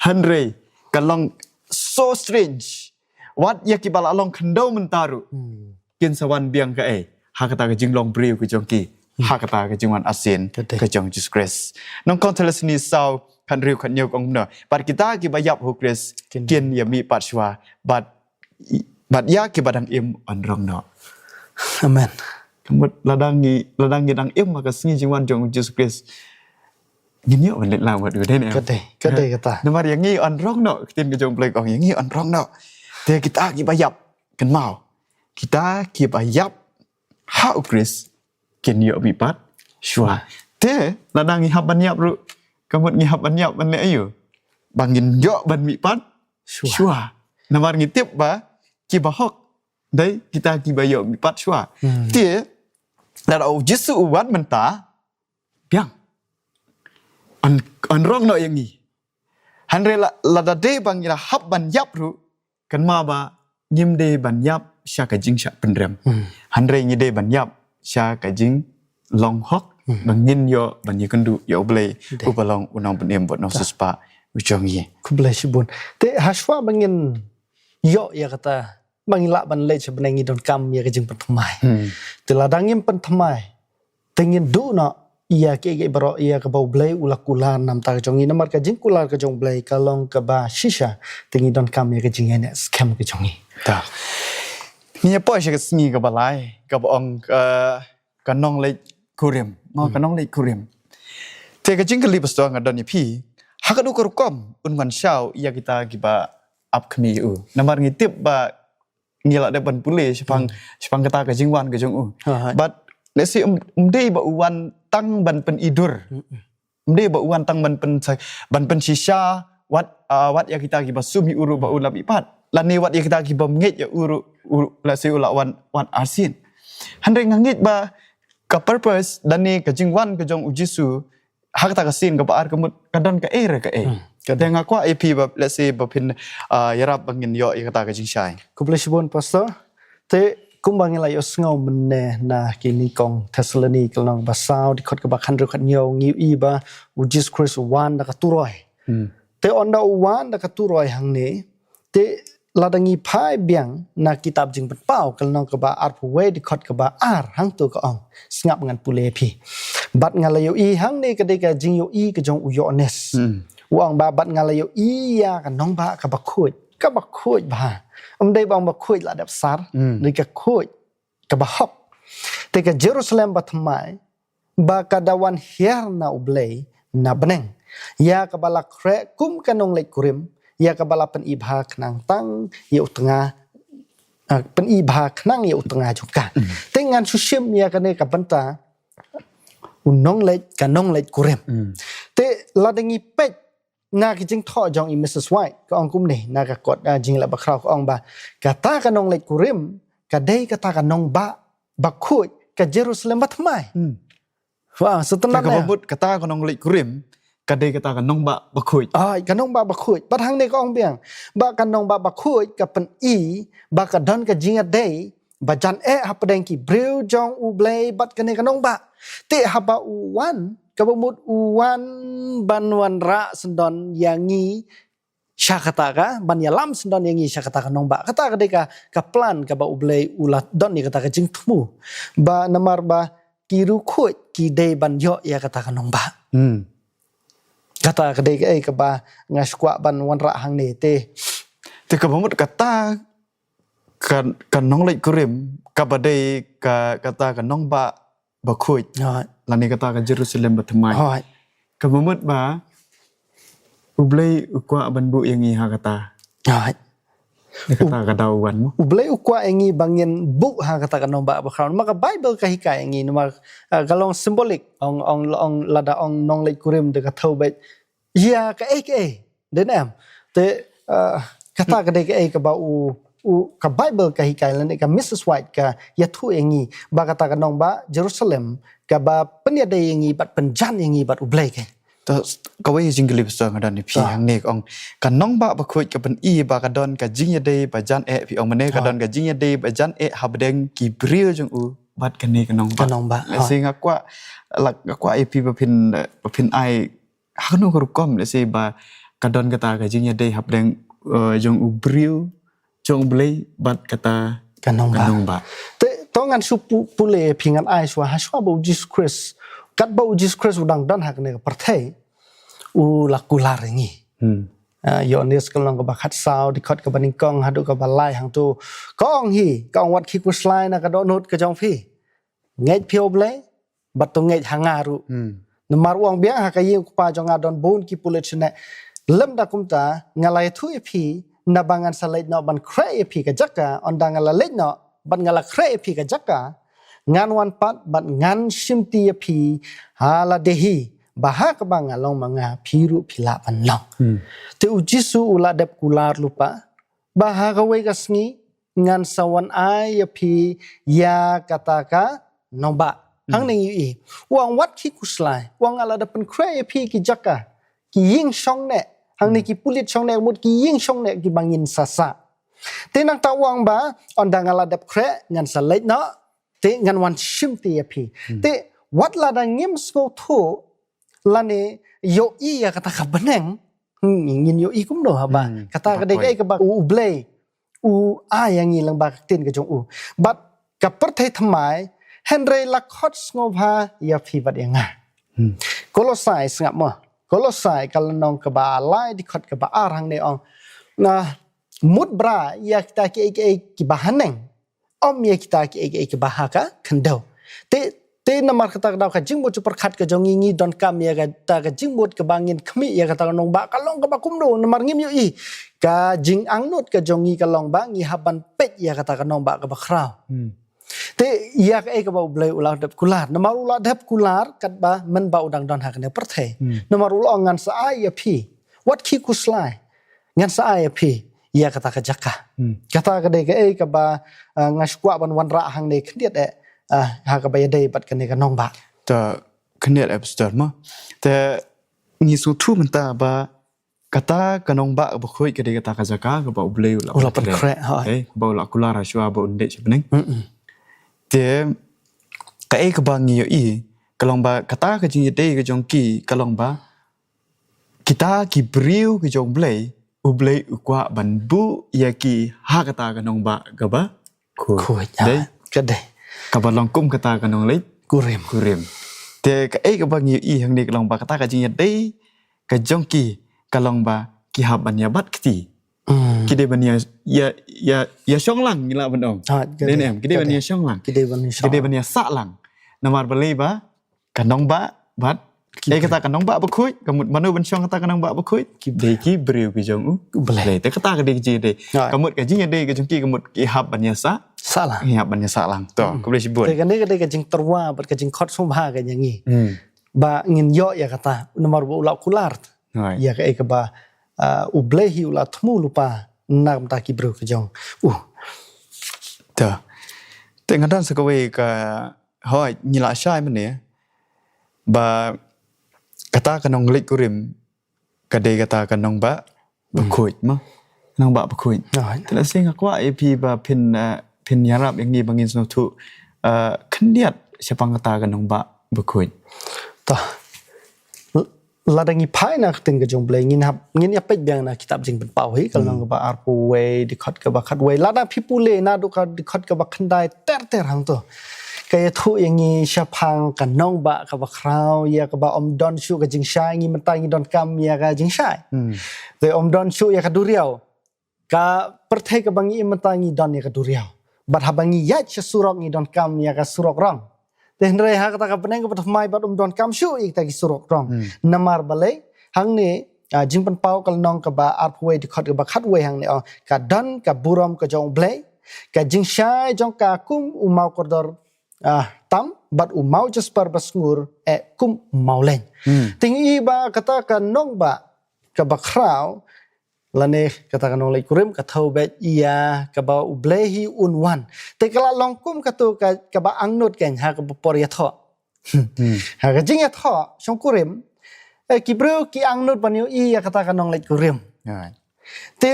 Hynrei ka long so strange. Wat ïa kiba la long khyndew mynta ruh. Hmm. Kin sa wan biang kaei? Ha kata ka jinglong briew ka jong ki. Hmm. Ha kata ka jingwan arsien, ka dei, ka jong u Jisu Khrist. Nyngkong Thessaloni saw, khathynriew khathynñiew ka ong kumno. Bad kita kiba ïap ha u Khrist, kin, kin ïamihpat shuwa. Bad, bad ïa kiba dang im yn rong noh. Amen. Ka mut lada ngi, lada ngi dang im ha ka sngi jingwan jong u Jisu Khrist, ngin ïoh ban leit lang bad u, dei ne em? Ka dei, ka dei kata. Namar ïa ngi yn rong noh, ka ktien ka jong u Blei ka ong ïa ngi yn rong noh. Te kita kiba ïap, kynmaw. Kita kiba ïap ha u Khrist kin ïoh mihpat shuwa. Te lada ngi hap ban ïap ruh, ka mut ngi hap ban ïap ban leh aïu? Ba ngin ïoh ban mihpat shuwa. Shuwa. Namar ngi tip ba kiba hok dei kita kiba ïoh mihpat shuwa. Hmm. Te lada u Jisu u wan mynta, biang. Yn, yn rong noh ïa ngi. Hynrei la, lada dei ba ngi la hap ban ïap ruh, kynmaw ba ngim dei ban ïap sha ka jingshah pynrem. Hmm. Hynrei ngi dei ban ïap sha ka jinglong hok, hmm, ba ngin ïoh ban ïakynduh ïa u Blei, dei, uba long u nongpynim bad u nongsiewspah u jong ngi. Khublei shibun. Te hashwa ba ngin ïoh ïa kata, ba ngi lah ban leit sha bneng, ngi donkam ïa ka jingpynthymmai. Hmm. Te lada ngim pynthymmai, te ngin duh noh ïa kiei kiei baroh ïa kaba u Blei u la kular na ka bynta ka jong ngi, namar ka jingkular ka jong u Blei ka long kaba shisha, te ngi donkam ïa ka jingïaineh skhem ka jong ngi. Ta. Ngi ïa poi sha ka sngi kaba lai, kaba ong, eh, ka nongleit kurim. Mo, ka, hmm, nongleit kurim. Te ka jingkylli, Pastor, nga don ïa phi, ha kajuh ka rukom un wan shaw ïa kita kiba ap khmih ïa u? Namar ngi tip ba ngi la dep ban pule shaphang, hmm, shaphang kata ka jingwan ka jong u. Ha, ha. But let's say, um, um dei ba u wan tang ban pynidur. Hmm. Um dei ba u wan tang ban pyn, ban pynshisha wat, ah, wat ïa kita kiba sum ïa u ruh ba u la mihpat. Lane wat ïa kita kibym ngeit ïa u ruh, u, let's say, u la wan, wan arsien. Hynrei nga ngeit ba ka purpose lane ka jingwan ka jong u Jisu ha kata ka sien kaba ar ka mut ka don kaei re kaei. Hmm, ka don. Te nga kwah ïa phi ba, let's say, ba phin, ah, ïarap ba ngin ïoh ïa kata ka jingshai. Khublei shibun, Pastor. Te kumba ngi la ïohsngew mynne na ki Nyngkong Thessaloni ka lynnong ba saw, dkhot kaba khathynriew khathynñiew, ngi ïohi ba u Jisu Khrist u wan da ka turoi. Hmm. Te ynda u wan da ka turoi hangne, te lada ngi phai biang na kitab Jingpynpaw ka lynnong kaba arphew wei, dkhot kaba ar, hangto ka ong, sngap, ngan pule ïa phi. Bad nga la ïohi hangne ka dei ka jingïohi ka jong u Ïoannis. Hmm. U ong ba, bad nga la ïohi ïa ka nongbah kaba khuid. Kaba khuid bha. Ym dei ba ong ba khuid la dep sar. Hmm. Dei ka khuid kaba hok. Te ka Jerusalem bathymmai, ba ka da wan hiar na u Blei na bneng, ïa kaba la khreh kum ka nongleit kurim, ïa kaba la pyni bha khnang tang ïa u tnga, ah, pyni bha khnang ïa u tnga jong ka. Mm. Te ngan shu shim ïa kane ka bynta u nongleit, ka nongleit kurim. Mm. Te lada ngi peit na ki jingthoh jong i Mrs White, ka ong kumne na ka kot, ah, Jingleh Bakhraw, ka ong ba kata ka nongleit kurim ka dei kata ka nongbah bakhuid ka Jerusalem bathymmai. Hmm. Wah, sa tang, ka, kaba mut kata ka nongleit kurim ka dei kata ka nongbah bakhuid. Ah, ka nongbah bakhuid. Bad hangne ka ong biang ba ka nongbah bakhuid ka pyni ba ka don ka jingïadei ba jan eh hapdeng ki briew jong u Blei bad kane ka nongbah. Te haba u wan kaba mut u wan ban wanrah syndon ïa ngi sha kata ka, ban ïalam syndon ïa ngi sha kata ka nongbah. Kata ka dei ka, ka plan kaba U Blei u la don ïa kata ka jingthmu. Ba namar ba ki riewkhuid ki dei ban ïoh ïa kata ka nongbah. Hmm. Kata ka dei kaei kaba nga sngewkwah ban wanrah hangne te. Te kaba mut kata ka, ka nongleit kurim, kaba dei ka, kata ka nongbah bakhuid. Hooid. Lane kata ka Jerusalem bathymmai. Hooid. Kaba mut ba U Blei u kwah ban buh ïa ngi ha kata. Hooid. Ïa kata ka daw wan mo. U Blei u kwah ïa ngi ba ngin buh ha kata ka nongbah bakhraw. Namar ka Bible ka hikai ïa ngi, namar, ah, ka long symbolic, ong, ong, ong, lada ong nongleit kurim te ka thew beit ïa kaei kaei. Dei ne em? Te, ah, kata ka dei kaei kaba u, u, ka Bible ka hikai lane ka Missus White ka ïathuh ïa ngi ba kata ka nongbah Jerusalem kaba pynïadei ïa ngi bad pynjan ïa ngi bad U Blei kein. Te kawei ka jingkylli pastor nga don ïa phi hangne, ong ka nongbah bakhuid ka pyni ba ka don ka jingïadei bajan eh, phi ong mynne ka don ka jingïadei bajan eh hapdeng ki briew jong u bad kane ka nongbah. Ka nongbah. Lehse nga kwah, la, nga kwah ïa phi ba phin, ba phin ai ha kano ka rukom, lehse ba ka don kata ka jingïadei hapdeng, eh, jong u briew jong U Blei bad kata ka nongbah. Ka nongbah. Te to ngan shu pu-, pule phi, ngan ai shuwa, ha shuwa ba U Jisu Khrist, katba U Jisu Khrist u dang don ha kane ka pyrthei, u la kular ïa ngi. Hmm. Ah, Ïoannis ka lynnong kaba khatsaw, dkhot kaba nyngkong haduh kaba lai hangto. Ka ong hi, ka ong, wat khie khuslai na ka dohnud ka jong phi. Ngeit phi ha U Blei, bad to ngeit ha nga ruh. Hmm. Namar u ong biang, ha ka ïing u Kpa jong nga don bun ki pulit shane. Lymda kumta, nga la ïathuh ïa phi, naba ngan sa leit noh ban khreh ïa phi ka jaka, ynda nga la leit noh bad nga la khreh ïa phi ka jaka, ngan wan pat bad ngan shimti ïa phi ha lade hi, ba ha kaba nga long ma nga, phi ruh phi lah ban long. Hmm. Te U Jisu u la dep kular lypa ba ha kawei ka sngi ngan sa wan ai ïa phi ïa kata ka nongbah. Hmm. Hangne ngi ïohi, u ong, wat khie khuslai, u ong, nga la dep pynkhreh ïa phi ki jaka, ki ïing shongneh, hangne ki pulit shongneh, mut ki ïing shongneh kiba ngin sa sah. Te nangta u ong ba ynda nga la dep khreh ngan sa leit noh, te ngan wan shimti ïa phi. Hmm. Te wat lada ngim sngewthuh lane ïohi ïa kata ka bneng, hmm, ngin ïohi kumno haba. Hmm. Kata ka dei kaei kaba U Blei u ai ïa ngi lyngba ka ktien ka jong u. Bad ka pyrthei thymmai, hynrei la khot sngewbha ïa phi bad ïa nga. Hmm. Kolosai, sngap mo. Kolosai ka lynnong kaba lai, dkhot kaba ar, hangne ong, na, mut bra ïa kita kiei kiei kiba haneng, ym ïa kita kiei kiei kiba ha ka khyndew. Te, te namar kata ka daw ka jingmut jingpyrkhat ka jong ngi, ngi donkam ïa kata ka jingmut kaba ngin khmih ïa kata ka nongbah ka long kaba kumno, namar ngim ïohi. Ka jingangnud ka jong ngi ka long ba ngi hap ban peit ïa kata ka nongbah kaba khraw. Hmm. Te ïa kaei kaba U Blei u la dep kular. Namar u la dep kular katba mynba u dang don ha kane pyrthei. Hmm. Namar u la ong, ngan sa ai ïa phi. Wat khie khuslai, ngan sa ai ïa phi ïa kata ka jaka. Hmm. Kata ka dei kaei kaba, ah, nga sngewkwah ban wanrah hangne khyndiat eh, ah, ha kaba ïadei bad kane ka nongbah. Te khyndiat eh pastor mo. Te ngi sngewthuh mynta ba kata ka nongbah bakhuid ka dei kata ka jaka kaba U Blei u la pynkhreh, ha. Eh, kaba u la kular ha shuwa ba un leit sha bneng. Mm-mm. Te kaei kaba ngi ïohi ka long ba kata ka jingïadei ka jong ki ka long ba kita ki briew ki jong U Blei, U Blei u kwah ban buh ïa ki ha kata ka nongbah kaba khuid. Khuid, ha. Dei? Ka dei. Kaba long kum kata ka nongleit kurim. Kurim. Te kaei kaba ngi ïohi hangne ka long ba kata ka jingïadei ka jong ki ka long ba ki hap ban ïa bat kti. Hmm. Ki dei ban ïa, ïa, ïa, ïa shong lang ngi lah ban ong. Ha, ka dei. Dei ne em, ki dei ban ïa shong lang. Ki dei ban ïa shong. Ki dei ban ïa sah lang. Namar balei ba ka nongbah bad ki briew. Eh, kata ka nongbah bakhuid, ka mut mano ban shong kata ka nongbah bakhuid? Ki briew. Dei ki briew ki jong U Blei. Blei. Te kata ka dei ka jingïadei. Ka mut ka jingïadei ka jong ki ka mut ki hap ban ïa sah. Sah lang. Ki hap ban ïa sah lang. To, hmm, khublei shibun. Te kane ka dei ka jingtyrwa bad ka jingkhot sngewbha ka jong ngi. Hmm. Ba ngin ïoh ïa kata, namar ba u la kular. Right. Ïa kaei kaba, ah, U Blei hi u la thmu lypa na ka bynta ki briew ki jong U. To. Te nga don sa kawei ka, hooid, ngi la shai mynne ba kata ka nongleit kurim ka dei kata ka nongbah bakhuid mo. Nongbah bakhuid. Hooid. Te lehse nga kwah ïa phi ba phin, eh, phin ïarap ïa ngi ba ngin sngewthuh, eh, khyndiat shaphang kata ka nongbah bakhuid. To. Lada ngi phai na ka ktien ka jong U Blei, ngin hap, ngin ïa peit biang na kitab Jingpynpaw hi, ka lynnong kaba arphew wei, dkhot kaba khatwei. Lada phi pule naduh ka dkhot kaba khyndai ter ter hangto, ka ïathuh ïa ngi shaphang ka nongbah kaba khraw, ïa kaba ym don shuh ka jingshai. Ngi mynta ngi donkam ïa ka jingshai. Te ym don shuh ïa ka duriaw. Ka pyrthei kaba ngi im mynta ngi don ïa ka duriaw. Bad haba ngi ïaid sha surok ngi donkam ïa ka surok rong. Te hynrei ha kata ka bneng kaba thymmai bad ym donkam shuh ïa kita ki surok rong. Namar balei, hangne, ah, Jingpynpaw ka lynnong kaba arphew wei, dkhot kaba khatwei hangne, oh, ka don ka burom ka jong U Blei, ka jingshai jong ka kum u maw kordor, ah, tam, bad u maw jasper ba sngur, eh, kum u maw leng. Te ngi i ba kata ka nongbah kaba khraw, lane kata ka nongleit kurim, ka thew beit ïa kaba U Blei hi un wan. Te ka la long kum kato ka, kaba angnud kein ha kaba por ïathoh. Ha ka jingïathoh shongkurim, eh, ki briew ki angnud ban ïohi ïa kata ka nongleit kurim. Te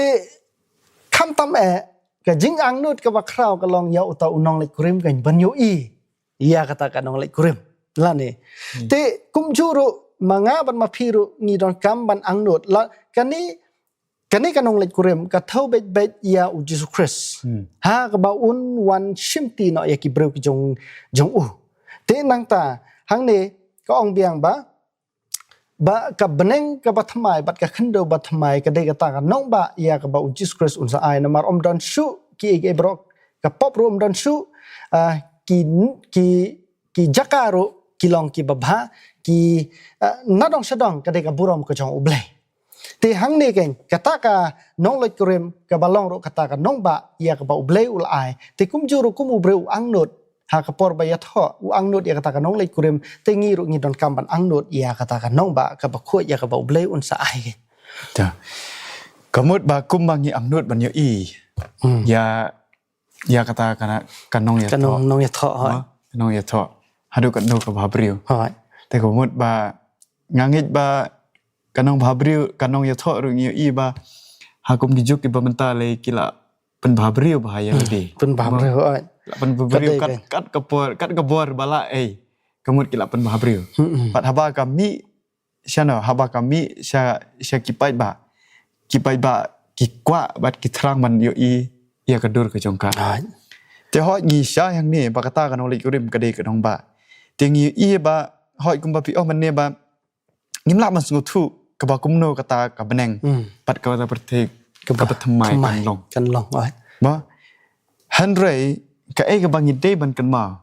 khamtam eh, ka jingangnud kaba khraw ka long ïa uta u nongleit kurim kein ban ïohi ïa kata ka nongleit kurim. Lane. Te kumjuh ruh ma nga bad ma phi ruh ngi donkam ban angnud. La kane, kane ka nongleit kurim ka thew beit beit ïa U Jisu Khrist. Ha kaba un wan shimti noh ïa ki briew ki jong, jong u. Te nangta hangne ka ong biang ba, ba ka bneng kaba thymmai bad ka khyndew ba thymmai ka dei kata ka nongbah ïa kaba U Jisu Khrist un sa ai. Namar ym don shuh kiei kiei baroh, ka pop ruh ym don shuh, ah, ki, ki, ki jaka ruh ki long kiba bha, ki, ah, nadong shadong ka dei ka burom ka jong U Blei. Te hangne kein kata ka nongleit kurim kaba long ruh kata ka nongbah ïa kaba U Blei u la ai. Te kumjuh ruh kum u briew u angnud ha ka por ba ïathoh, u angnud ïa kata ka nongleit kurim, te ngi ruh ngi donkam ban angnud ïa kata ka nongbah kaba khuid ïa kaba U Blei un sa ai. Te ka mut ba kumba ngi angnud ban ïohi ïa, ïa kata ka, ka nong, ka nong ïathoh, nong ïathoh, hooid. Ka nong ïathoh haduh katno ka bhabriew. Hooid. Te ka mut ba nga ngeit ba ka nong bhabriew, ka nong ïathoh ruh ngi ïohi ba ha kum ki juk kiba mynta lei ki la pynbhabriew bha ïa lade. Pynbhabriew, hooid. La pynbhabriew kat, kat ka por, kat ka bor ba la ei, ka mut ki la pynbhabriew. Pat haba ka mih shano, haba ka mih sha, sha ki paidbah, ki paidbah ki kwah bad ki thrang ban ïohi ïa ka dur ka jong ka. Te hooid ngi shai hangne ba kata ka nongleit kurim ka dei ka nongbah. Te ngi ïohi ba hooid kumba phi ong mynne ba ngim lah ban sngewthuh kaba kumno kata ka bneng bad kata pyrthei kaba thymmai kan long. Kan long, hooid. Ba hynrei kaei kaba ngi dei ban kynmaw,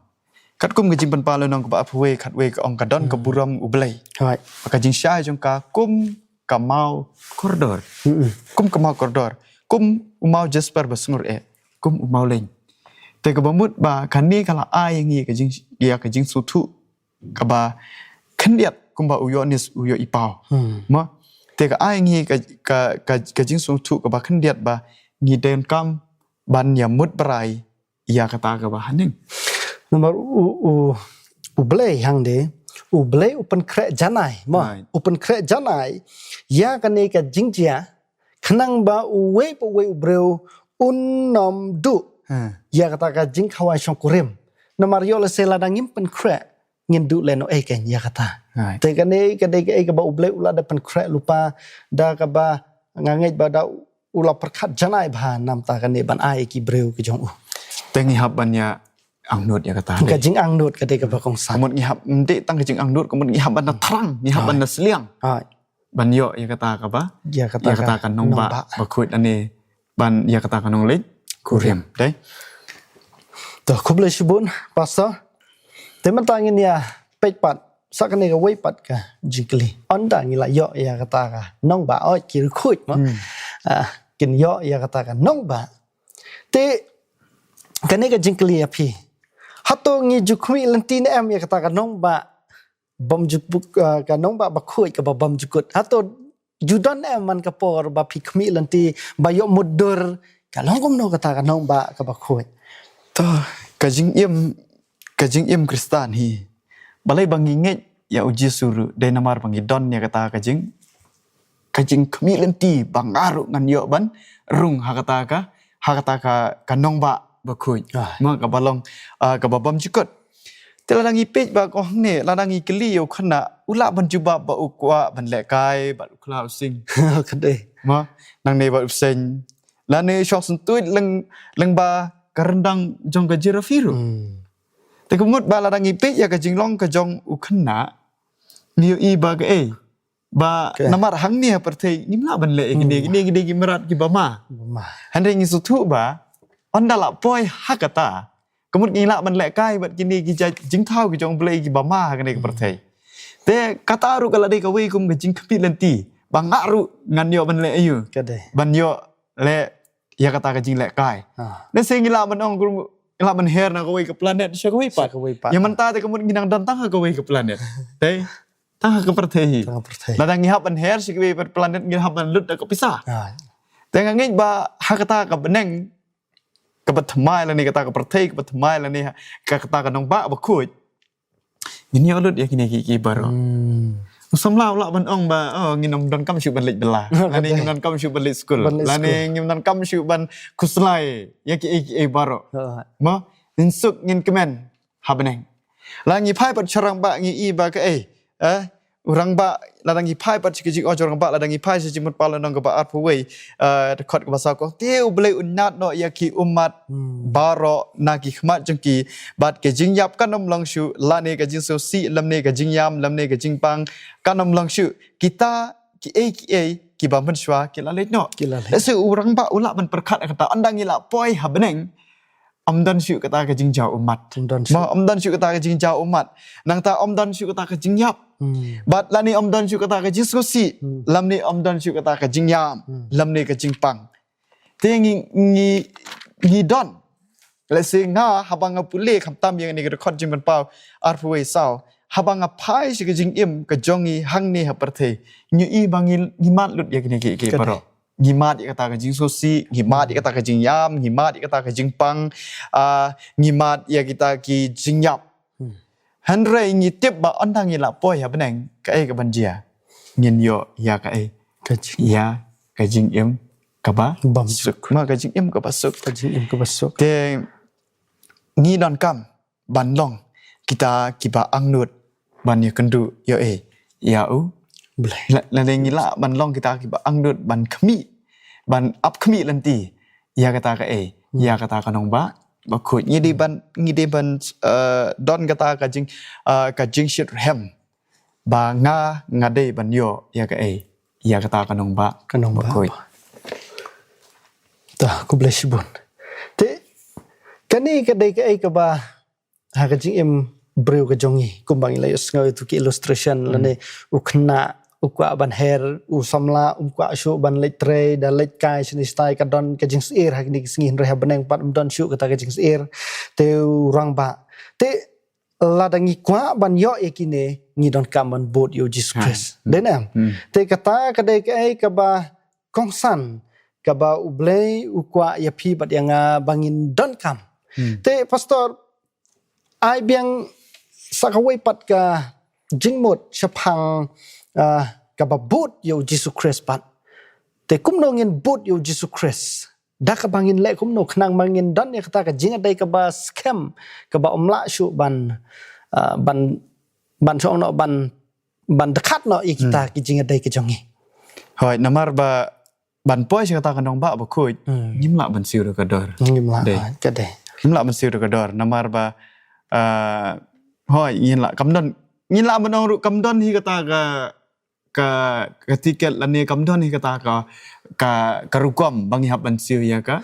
katkum ka Jingpynpaw lynnong kaba arphew wei, khatwei ka ong ka don ka burom U Blei. Hooid. Ba ka jingshai jong ka kum ka maw kordor. Kum ka maw kordor. Kum u maw jasper ba sngur eh. Kum u maw leng. Te kaba mut ba kane ka la ai ïa ngi ka jing, ïa ka jingsngewthuh kaba khyndiat kumba u Ïoannis u ïohi paw. Mo? Te ka ai ïa ngi ka, ka, ka, ka jingsngewthuh kaba khyndiat ba ngi donkam ban ïa mut brai ïa kata kaba haneng. Namar u, u, U Blei hangne, U Blei u pynkhreh janai, mo? Right. U pynkhreh janai ïa kane ka jingjia, khnang ba uwei pa uwei u briew un nym duh ïa kata ka jingkhawai shongkurim. Namar ïoh lehse lada ngim pynkhreh, ngin duh lehnohei kein ïa kata. Right. Te kane ka dei kaei kaba U Blei u la da pynkhreh lypa, da kaba nga ngeit ba da u la pyrkhat janai bha namar kane ban ai ki briew ki jong u. Te ngi hap ban ïa angnud ïa kata. Ka jingangnud ka dei kaba kongsan. Ka mut ngi hap, ym dei tang ka jingangnud, ka mut ngi hap ban da thrang, ngi hap ban da sliang. Hooid. Ban ïoh ïa kata kaba, ïa kata ka nongbah bakhuid lane ban ïa kata ka nongleit kurim. Dei. To, khublei shibun, Pastor. Te mynta ngin ïa peit pat sa kane kawei pat ka jingkylli. Ynda ngi la ïoh ïa kata ka nongbah, oh, ki riewkhuid mo. Ah, kin ïoh ïa kata ka nongbah. Te kane ka jingkylli ïa phi, hato ngi ju khmih lynti ne em ïa kata ka nongbah bymjukut, ah, ka nongbah bakhuid kaba bymjukut? Hato ju don ne em man ka por ba phi khmih lynti ba ïoh mutdur ka long kumno kata ka nongbah kaba khuid? To, ka jingim, ka jingim Khristan hi, balei ba ngi ngeit ïa U Jisu ruh, dei namar ba ngi don ïa kata ka jing, ka jingkhmih lynti ba nga ruh ngan ïoh ban rung ha kata ka, ha kata ka, ka nongbah bakhuid. Mo, kaba long, ah, kaba bymjukut. Te lada ngi peit ba ko hangne, lada ngi kylli ïa u khynnah, u lah ban jubab ba u kwah ban lehkai bad u khlaw sing. Ka dei. Ma, nangne bad u seng. Lane shong sngewthuh lyng, lyngba ka ryndang jong ka jirafi ruh. Hmm. Te ka mut ba lada ngi peit ïa ka jinglong ka jong u khynnah, ngi ïohi ba kaei, ba ka namar hangne ha pyrthei ngim lah ban leh ïa kine, hmm, kine, kine ki mrad kiba ma. Ba ma. Hynrei ngi sngewthuh ba ynda lah poi ha kata, ka mut ngi lah ban lehkai bad kine ki jait jingthaw ki jong U Blei kiba ma ha kane ka pyrthei. Te kata ruh ka la dei kawei kum ka jingkhmih lynti ba nga ruh ngan ïoh ban leh aïu. Ka dei. Ban ïoh leh ïa kata ka jinglehkai. Ah. Lehse ngi lah ban ong, ngi lah ban her na kawei ka planet sha kawei pat. Sha kawei pat. Ïa mynta te ka mut ngi nang don tang ha kawei ka planet. Te tang ha ka pyrthei hi. Tang ha pyrthei. Lada ngi hap ban her sha kawei pat planet, ngi hap ban lut da ka pisa. Ah. Te nga ngeit ba ha kata ka bneng kaba thymmai lane kata ka pyrthei kaba thymmai lane ha kata ka nongbah bakhuid, ngin ïoh lut ïa kine ki, ki baroh. Hmm. U samla u lah ban ong ba, oh, ngin ym donkam shuh ban leit bylla. Lane ngin ym donkam shuh ban leit skul. Ban leit skul. Lane ngin ym donkam shuh ban khuslai ïa kiei kiei baroh. Ha. Mo, ngin suk ngin kmen ha bneng. La ngi phai pat sha rangbah ngi i ba kaei, eh, u rangbah, lada ngi phai pat sha ka jingong jong u rangbah, lada ngi phai sha Jingmut Paul lynnong kaba arphew wei, eh, dkhot kaba saw ka ong, te U Blei un ñiad noh ïa ki ummat, hmm, baroh na ki khmat jong ki, bad ka jingïap kan ym long shuh, lane ka jingsngewsih, lymne ka jingïam, lymne ka jingpang kan ym long shuh. Kita kiei kiei kiba mynshuwa ki la leit noh. Ki la leit. Lehse u rangbah u lah ban pyrkhat ïa kata, ynda ngi lah poi ha bneng, ym don shuh kata ka jingjaw ummat. Ym don shuh. Mo, ym don shuh kata ka jingjaw ummat. Nangta ym don shuh kata ka jingïap. Hmm. Bad lane ym don shuh kata ka jingsngewsih. Hmm. Lymne ym don shuh kata ka jingïam. Hmm. Lymne ka jingpang. Te ngi, ngi, ngi don. Lehse nga haba nga pule khamtam ïa kane ka dkhot Jingmut Paul arphew wei saw. Haba nga phai sha ka jingim ka jong ngi hangne ha pyrthei, ngi i ba ngi, ngi mad lut ïa kine ki, ki, ka dei, baroh. Ngi mad ïa kata ka jingsngewsih, ngi mad ïa kata ka jingïam, ngi mad ïa kata ka jingpang, ah, ngi mad ïa kita ki jingïap. Hmm. Hynrei ngi tip ba ynda ngi lah poi ha bneng, kaei kaban jia? Ngin ïoh ïa kaei? Ka jing- Ïa ka jingim kaba bymsuk. Suk. Ma, ka jingim kaba suk. Ka jingim kaba suk. Te ngi donkam ban long kita kiba angnud ban ïakynduh ïa, eh, ïa U Blei. La, lane ngi lah ban long kita kiba angnud ban khmih, ban ap khmih lynti ïa kata kaei, hmm, ïa kata ka nongbah bakhuid. Ngi dei ban, ngi dei ban, eh, don kata ka jing, eh, ka jingshitrhem ba nga, nga dei ban ïoh ïa kaei, ïa kata ka nongbah, ka nongbah bakhuid. Te khublei shibun. Te kane ka dei kaei kaba ha ka jingim briew ka jong ngi, kumba ngi la ïohsngew ïa tu ki illustration, hmm, lane u khynnah u kwah ban her, u samla um kwah shuh ban leit trei, da leit kai shane shatai, ka don ka jingsyier ha kine ki sngi, hynrei ha bneng pat um don shuh kata ka jingsyier. Te u rangbah. Te lada ngi kwah ban ïoh ïa kine, ngi donkam ban bud ïa U Jisu, ha, Khrist. Hmm. Dei ne em? Hmm. Te kata ka dei kaei kaba kongsan kaba U Blei u kwah ïa phi bad ïa nga ba ngin donkam. Hmm. Te Pastor, ai biang sa kawei pat ka jingmut shaphang, ah, kaba bud ïa U Jisu Khrist pat. Te kumno ngin bud ïa U Jisu Khrist? Da kaba ngin leh kumno khnang ba ngin don ïa kata ka jingïadei kaba skhem, kaba ym lah shuh ban, ah, ban, ban shong noh, ban, ban dkhat noh ïa kita, hmm, ki jingïadei ki jong ngi. Hooid, namar ba ban poi sha kata ka nongbah bakhuid, hmm, ngim lah ban siew da ka dor. Ngim lah, dei, hooid, ka dei. Ngim lah ban siew da ka dor, namar ba, ah, hooid, ngin lah, kam don, ngin lah ban ong ruh kam don hi kata ka, ka, ka tiket lane kam don hi kata ka, ka, ka rukom ba ngi hap ban siew ïa ka,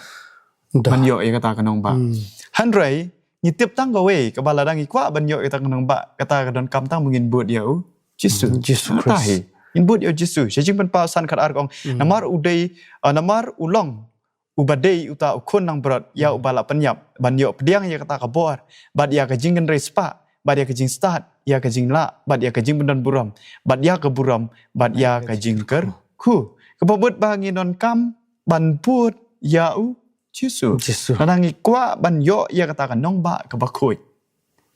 don, ban ïoh ïa kata ka nongbah. Hmm. Hynrei ngi tip tang kawei kaba lada ngi kwah ban ïoh ïa kata ka nongbah, kata ka donkam tang ba ngin bud ïa U Jisu. Hmm, Jisu Khrist. Kata hi. Ngin bud ïa U Jisu. Sha Jingpynpaw san khat ar ka ong, hmm, namar u dei, ah, namar u long uba dei uta u Khun langbrot ïa, hmm, uba la pynïap, ban ïoh pdiang ïa kata ka bor, bad ïa ka jingkynriahspah, bad ïa ka jingstad, ïa ka jinglah, bad ïa ka jingpyndonburom, bad ïa ka burom, bad ïa ka jingkyrkhu. Kaba mut ba ngi donkam ban bud ïa U Jisu. Jisu. Lada ngi kwah ban ïoh ïa kata ka nongbah kaba khuid,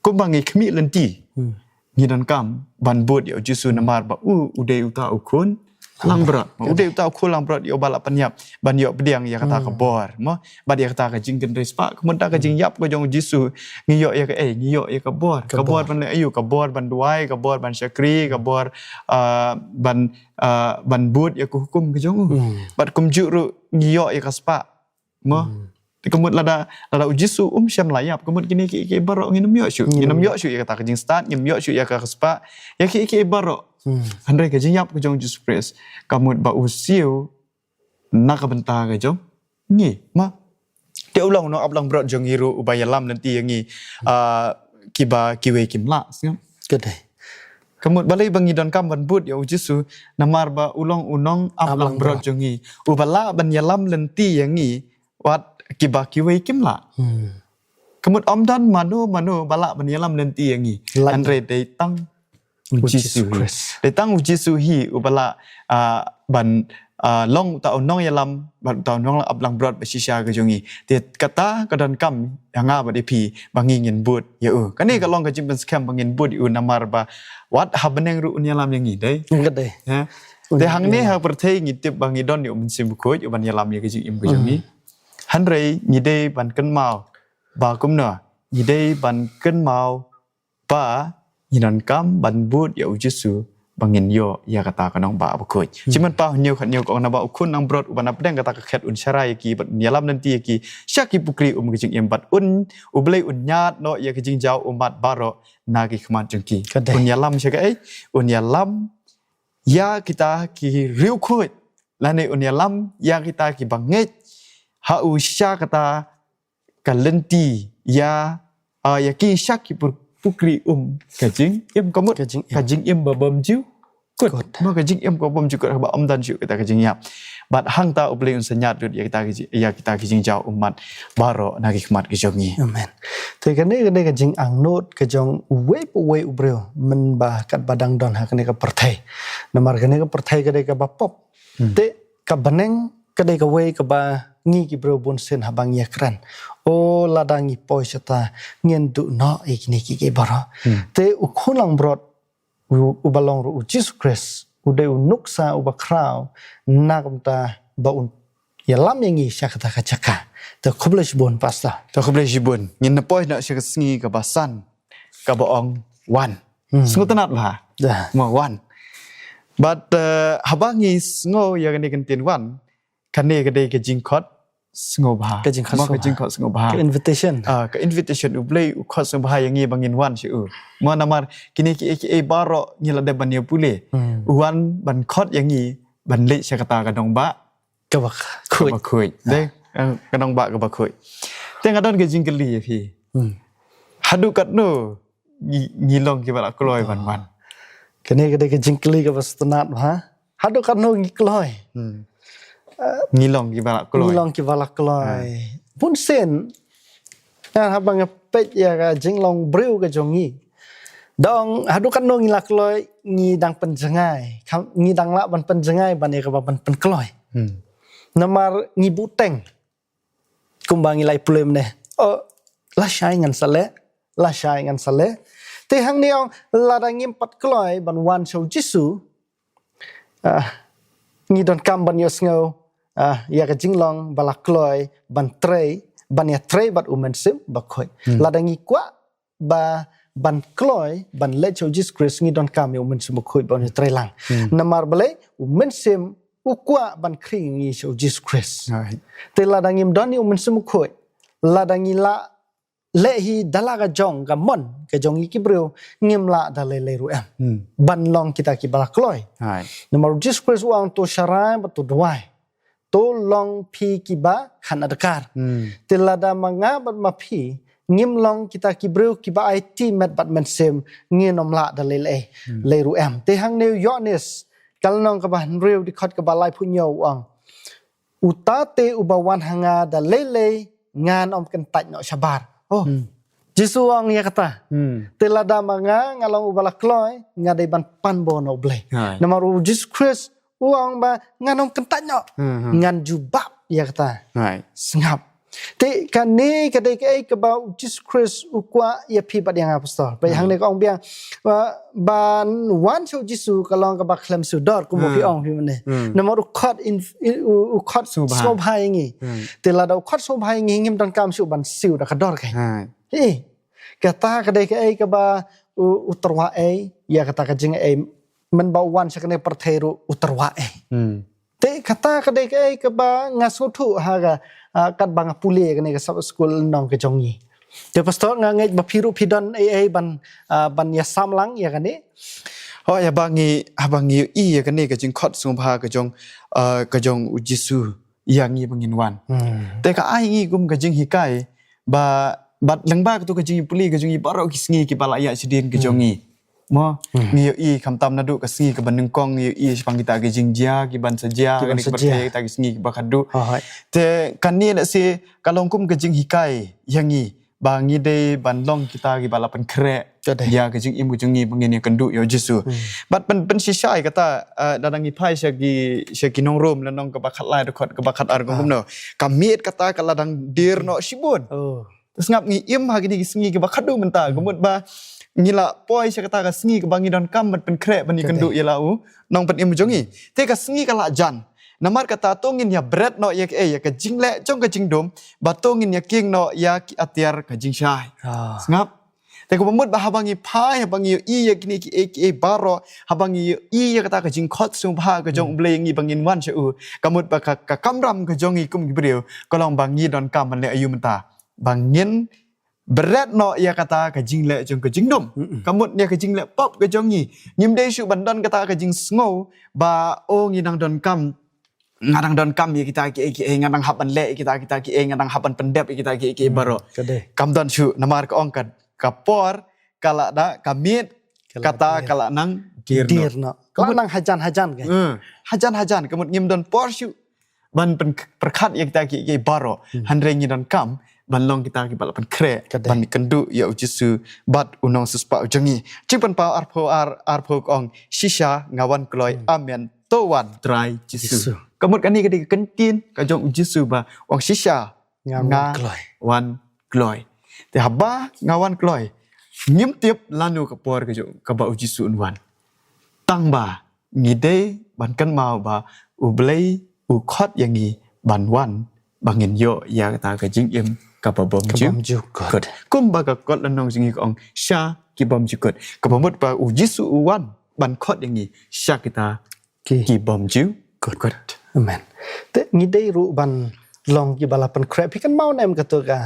kumba ngi khmih lynti, hmm, ngi donkam ban bud ïa U Jisu, namar ba u, u dei uta u Khun langbrot. Mo, u dei uta u khun langbrot ïa uba la pynïap ban ïoh pdiang ïa kata ka bor. Mo, bad ïa kata ka jingkynrei spah, ka mut da ka jingïap ka jong u Jisu, ngi ïoh ïa ka, eh, ngi ïoh ïa ka bor. Ka bor ban leh aïu, ka bor ban duwai, ka bor ban shakri, ka bor, ah, ban, ah, ban bud ïa ka hukum ka jong u. Bad kumjuh ruh ngi ïoh ïa ka spah. Mo. Te ka mut lada, lada u Jisu um shym la ïap, ka mut kine ki, ki baroh ngin ym ïoh shuh. Ngin ym ïoh shuh ïa kata ka jingstad, ngin ym ïoh shuh ïa ka spah. Ïa ki, ki baroh. Hynrei ka jingïap ka jong u Jisu Khrist, ka mut ba u siew na ka bynta ka jong ngi. Mo. Te u long u nongap langbrot jong ngi ruh uba ïalam lynti ïa ngi, ah, kiba kiwei kim lah, sngap. Ka dei. Ka mut balei ba ngi donkam ban bud ïa u Jisu, namar ba u long u nongap langbrot jong ngi. Uba lah ban ïalam lynti ïa ngi, wat kiba kiwei kim lah. Ka mut ym don mano mano ba lah ban ïalam lynti ïa ngi. Hynrei dei tang u Jisu hi. Dei tang u Jisu hi uba lah, ah, ban, ah, long uta u nongïalam, bad uta u nongap langbrot ba shisha ka jong ngi. Te kata ka donkam ïa nga bad ïa phi ba ngi ngin bud ïa u. Kane ka long ka jingpynskhem ba ngin bud ïa u namar ba wat ha bneng ruh un ïalam ïa ngi, dei. Ka dei. Te hangne ha pyrthei ngi tip ba ngi don ïa u Mynsiem Bakhuid uban ïalam ïa ka jingim ka jong ngi. Hynrei ngi dei ban kynmaw ba kumno, ngi dei ban kynmaw ba ngi donkam ban bud ïa u Jisu ba ngin ïoh ïa kata ka nongbah bakhuid. Shi Mympat hynñiew khat hynñiew ka ong naba u khun langbrot uban hapdeng kata ka khet un sharai ïa ki bad un ïalam lynti ïa ki sha ki pukri um ka jingim bad un, u Blei un ñiad noh ïa ka jingjaw ummat baroh na ki khmat jong ki. Un ïalam sha kaei? Un ïalam ïa kita ki riewkhuid lane un ïalam ïa kita kiba ngeit ha u sha kata ka lynti ïa, ah, ïa ki sha ki pur-, pukri um ka jingim ka mut. Ka jingim. Ka jingim ba bym ju kut. Mo, ka jingim ka bym ju kut haba ym don shuh kata ka jingïap. Bad hangta u Blei un sa ñiad lut ïa kita ki ji-, ïa kita ki jingjaw ummat baroh na ki khmat ki jong ngi. Amen. Te kane, kane ka jingangnud ka jong uwei pa uwei u briew mynba katba dang don ha kane ka pyrthei. Namar kane ka pyrthei ka dei kaba pop. Te ka bneng ka dei kawei kaba ngi ki briew bunsien haba ngi ïakren. O lada ngi poi shata ngin duh noh ïa kine ki, ki baroh. Te u khun langbrot u, uba long ruh u Jisu Khrist, u dei u nuksa uba khraw na ka bynta ba un ïalam ïa ngi sha kata ka jaka. Te khublei shibun, Pastor. Te khublei shibun. Ngin poi noh sha ka sngi kaba san, kaba ong wan. Sngewtynnat bha. Mo, wan. Bad, eh, haba ngi sngew ïa kane ka ktien wan, kane ka dei ka jingkhot sngewbha. Ka jingkhot sngewbha. Mo, ka jingkhot sngewbha. Ka invitation. Ah, ka invitation u Blei u khot sngewbha ïa ngi ba ngin wan sha u. Mo, namar kine ki, ki, eh, baroh ngi la dep ban ïa pule. U wan ban khot ïa ngi ban leit sha kata ka nongbah kaba khuid. Kaba khuid. Dei, eh, ka nongbah kaba khuid. Te nga don ka jingkylli ïa phi. Haduh katno ngi, ngi long kiba la kloi ban wan? Kane ka dei ka jingkylli kaba sngewtynnat bha. Haduh katno ngi kloi? Ngi long kiba la kloi. Ngi long kiba la kloi. Bunsien, nga haba nga peit ïa ka jinglong briew ka jong ngi. Dang haduh katno ngi la kloi, ngi dang pynjngai. Kam, ngi dang lah ban pynjngai ban ïa kaba ban pynkloi. Namar ngi buteng. Kumba ngi la ïa pule mynne. Oh, lashai ngan sa leh, lashai ngan sa leh. Te hangne ong lada ngim pat kloi ban wan sha u Jisu, ah, ngi donkam ban ïohsngew, ah, ïa ka jinglong ba la kloi ban trei, ban ïatrei bad u Mynsiem Bakhuid. Lada ngi kwah ba ban kloi, ban leit sha u Jisu Khrist, ngi donkam ïa u Mynsiem Bakhuid ban ïatrei lang. Namar balei? U Mynsiem u kwah ban khring ngi sha u Jisu Khrist. Te lada ngim don ïa u Mynsiem Bakhuid, lada ngi la leh hi da la ka jong ka mon ka jong ngi ki briew, ngim lah da lei lei ruh em ban long kita kiba la kloi. Namar u Jisu Khrist u ong to sharai bad to duwai. To long phi kiba khan adkar. Te lada ma nga bad ma phi ngim long kita ki briew kiba aiti met bad mynsiem, ngin ym lah da lei lei ruh em. Te hangne u Ïoannis ka lynnong kaba hynriew dkhot kaba laiphew hynñiew u ong, uta te uba wan ha nga da lei lei ngan ym kyntait noh shabar. Oh. Jisu u ong ïa kata. Te lada ma nga nga long uba la kloi, nga dei ban pan bor na u Blei. Namar u Jisu Khrist u ong ba ngan ym kyntait noh. Ngan jubab ïa kata. Sngap. Te kane ka dei kaei kaba u Jisu Khrist u kwah ïa phi bad ïa nga, Pastor. Ba ïa hangne ka ong biang, ba, ban wan sha u Jisu ka long kaba khlem siew dor, kumba phi ong phi mynne. Namar u khot in, u, u khot sngewbha ïa ngi. Te lada u khot sngewbha ïa ngi, ngim donkam shuh ban siew da ka dor kein. Hei, kata ka dei kaei kaba u, u tyrwa ei ïa kata ka jingaiei, mynba u wan sha kane ka pyrthei ruh u tyrwa ei. Te kata ka dei kaei kaba nga sngewthuh ha ka, ah, katba nga pule ïa kane ka Sabbath School lynnong ka jong ngi. Te Pastor, nga ngeit ba phi ruh phi don ei ei ban, ah, ban ïasam lang ïa kane. Hooid, haba ngi, haba ngi ïohi ïa kane ka jingkhot sngewbha ka jong, ah, ka jong u Jisu ïa ngi ba ngin wan. Te ka ai ngi kum ka jinghikai ba, bad lyngba kato ka jingpule ka jong ngi baroh ki sngi kiba la ïaid shadien ka jong ngi. Mo, ngi ïohi khamtam naduh ka sngi kaba nyngkong, ngi ïohi shaphang kita ki jingjia kiban sa jia, kita ki sngi kiba khadduh. Te kane lehse ka long kum ka jinghikai ïa ngi ba ngi dei ban long kita kiba la pynkhreh ïa ka jingim ka jong ngi ba ngin ïakynduh ïa u Jisu. Bad pyn, pynshisha ïa kata, eh, lada ngi phai sha ki, sha ki nong Rom, lynnong kaba khatlai, dkhot kaba khatar, kumno. Ka miet kata ka la dang dier noh shibun. Sngap, ngi im ha kine ki sngi kiba khadduh mynta, ka mut ba ngi la poi sha kata ka sngi kaba ngi donkam ban pynkhreh ban ïakynduh ïa la u Nongpynim jong ngi. Te ka sngi ka la jan. Namar kata to ngin ïabret noh ïa ka, eh, ïa ka jingleh jong ka jingdum, ba to ngin ïakieng noh ïa ki atiar ka jingshai. Sngap. Te kaba mut ba haba ngi phai, haba ngi ïohi ïa kine kiei kiei baroh, haba ngi ïohi ïa kata ka jingkhot sngewbha ka jong u Blei ïa ngi ba ngin wan sha u, ka mut ba ka, ka kamram ka jong ngi kum ki briew ka long ba ngi donkam ban leh aïu mynta? Ba ngin bret noh ïa kata ka jingleh jong ka jingdum. Ka mut ïa ka jingleh pop ka jong ngi. Ngim dei shuh ban don kata ka jingsngew ba, oh, ngi dang donkam, nga dang donkam ïa kita kiei kiei, nga dang hap ban leh ïa kita, kita kiei, nga dang hap ban pyndep ïa kita kiei kiei baroh. Kam don shuh, namar ka ong ka, ka por ka la da, ka miet kata ka la nang dier noh. Ka la nang hajan hajan ka. Hajan hajan, ka mut ngim don por shuh ban pyn, pyrkhat ïa kita kiei kiei baroh. Hynrei ngi donkam ban long kita kiba la pynkhreh ban ïakynduh ïa u Jisu bad u Nongsiewspah u jong ngi. Jingpynpaw arphew ar, arphew ka ong, shisha nga wan kloi, amen. To wan Trai Jisu. Ka mut kane ka dei ka kyntien ka jong u Jisu ba u ong shisha nga wan kloi. Te haba nga wan kloi, ngim tip lano ka por ka jong kaba u Jisu un wan. Tang ba ngi dei ban kynmaw ba u Blei u khot ïa ngi ban wan, ba ngin ïoh ïa kata ka jingim kaba bymjukut. Kumba ka kot lynnong jong ngi ka ong, sha ki bymjukut. Kaba mut ba u Jisu u wan ban khot ïa ngi sha kita ki bymjukut. Amen. Te ngi dei ruh ban long kiba la pynkhreh. Phi kynmaw ne em kato ka,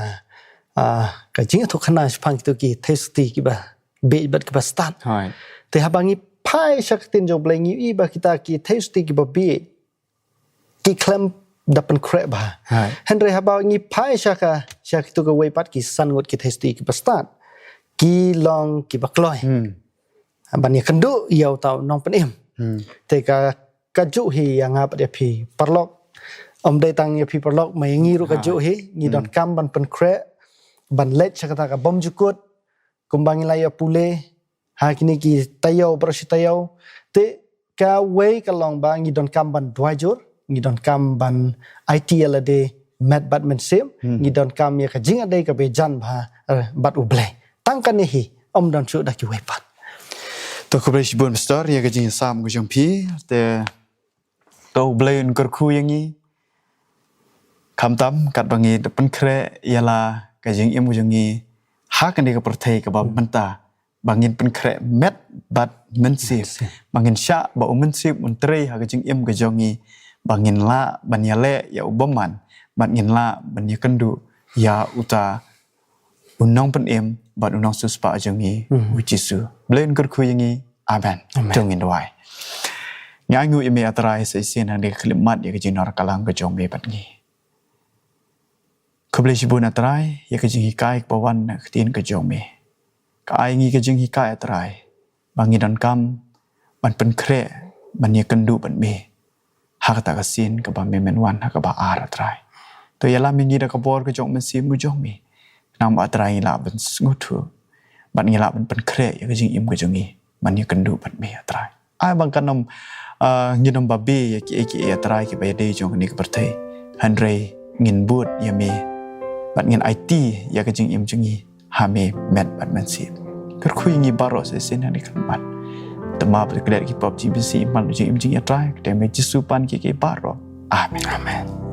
ah, ka jingïathuhkhana shaphang kito ki theisotti kiba bieit bad kiba stad. Te haba ngi phai sha ka ktien jong u Blei ngi ïohi ba kita ki theisotti kiba bieit ki khlem da pynkhreh bha. Hynrei haba ngi phai sha ka, sha kito kiwei pat ki san ngut ki theisotti kiba stad, ki long kiba kloi ban ïakynduh ïa uta u Nongpynim. Te ka, kajuh hi ïa nga bad ïa phi paralok. Ym dei tang ïa phi paralok, ma ïa ngi ruh kajuh hi, ngi donkam ban pynkhreh, ban leit sha kata ka bymjukut, kumba ngi la ïa pule ha kine ki taïew baroh shi taïew. Te kawei ka long ba ngi donkam ban duwai jur, ngi donkam ban aiti ïa lade met bad mynsiem, ngi donkam ïa ka jingïadei kaba jan bha, eh, bad u Blei. Tang kane hi, ym don shuh da kiwei pat. To khublei shibun Pastor ïa ka jingsam ka jong phi, te to u Blei un kyrkhu ïa ngi. Khamtam katba ngi da pynkhreh ïa la ka jingim ka jong ngi ha kane ka pyrthei kaba mynta, ba ngin pynkhreh met bad mynsiem. Ba ngin shah ba u Mynsiem un trei ha ka jingim ka jong ngi, ba ngin lah ban ïaleh ïa u bymman, bad ngin lah ban ïakynduh ïa uta u Nongpynim bad u Nongsiewspah jong ngi, u Jisu. Blei un kyrkhu ïa ngi. Amen. To ngin duwai. Ngi ainguh ïa me A Trai sa shisien hangne ha ka khyllipmat ïa ka jingïaroh ka lang ka jong me bad ngi. Khublei shibun A Trai ïa ka jinghikai kaba wan na ka ktien ka jong me. Ka ai ngi ka jinghikai A Trai ba ngi donkam ban pynkhreh, ban ïakynduh bad me ha kata ka sien kaba me men wan ha kaba ar A Trai. To ïalam ïa ngi da ka bor ka jong u Mynsiem u jong me, khnang ba A Trai ngi lah ban sngewthuh bad ngi lah ban pynkhreh ïa ka jingim ka jong ngi ban ïakynduh bad me A Trai. Ai ba kan ym, ah, ngin ym babe ïa kiei kiei A Trai kiba ïadei jong kane ka pyrthei, hynrei ngin bud ïa me bad ngin aiti ïa ka jingim jong ngi ha me mynmiet bad mynsiem. Kyrkhu ïa ngi baroh sa shisien ha kane ka khmat. Te ma ba klet ki pop jingpynsi iman jingim jingïatrai, kyrteng me Jisu pan ki ki baroh. Amen. Amen.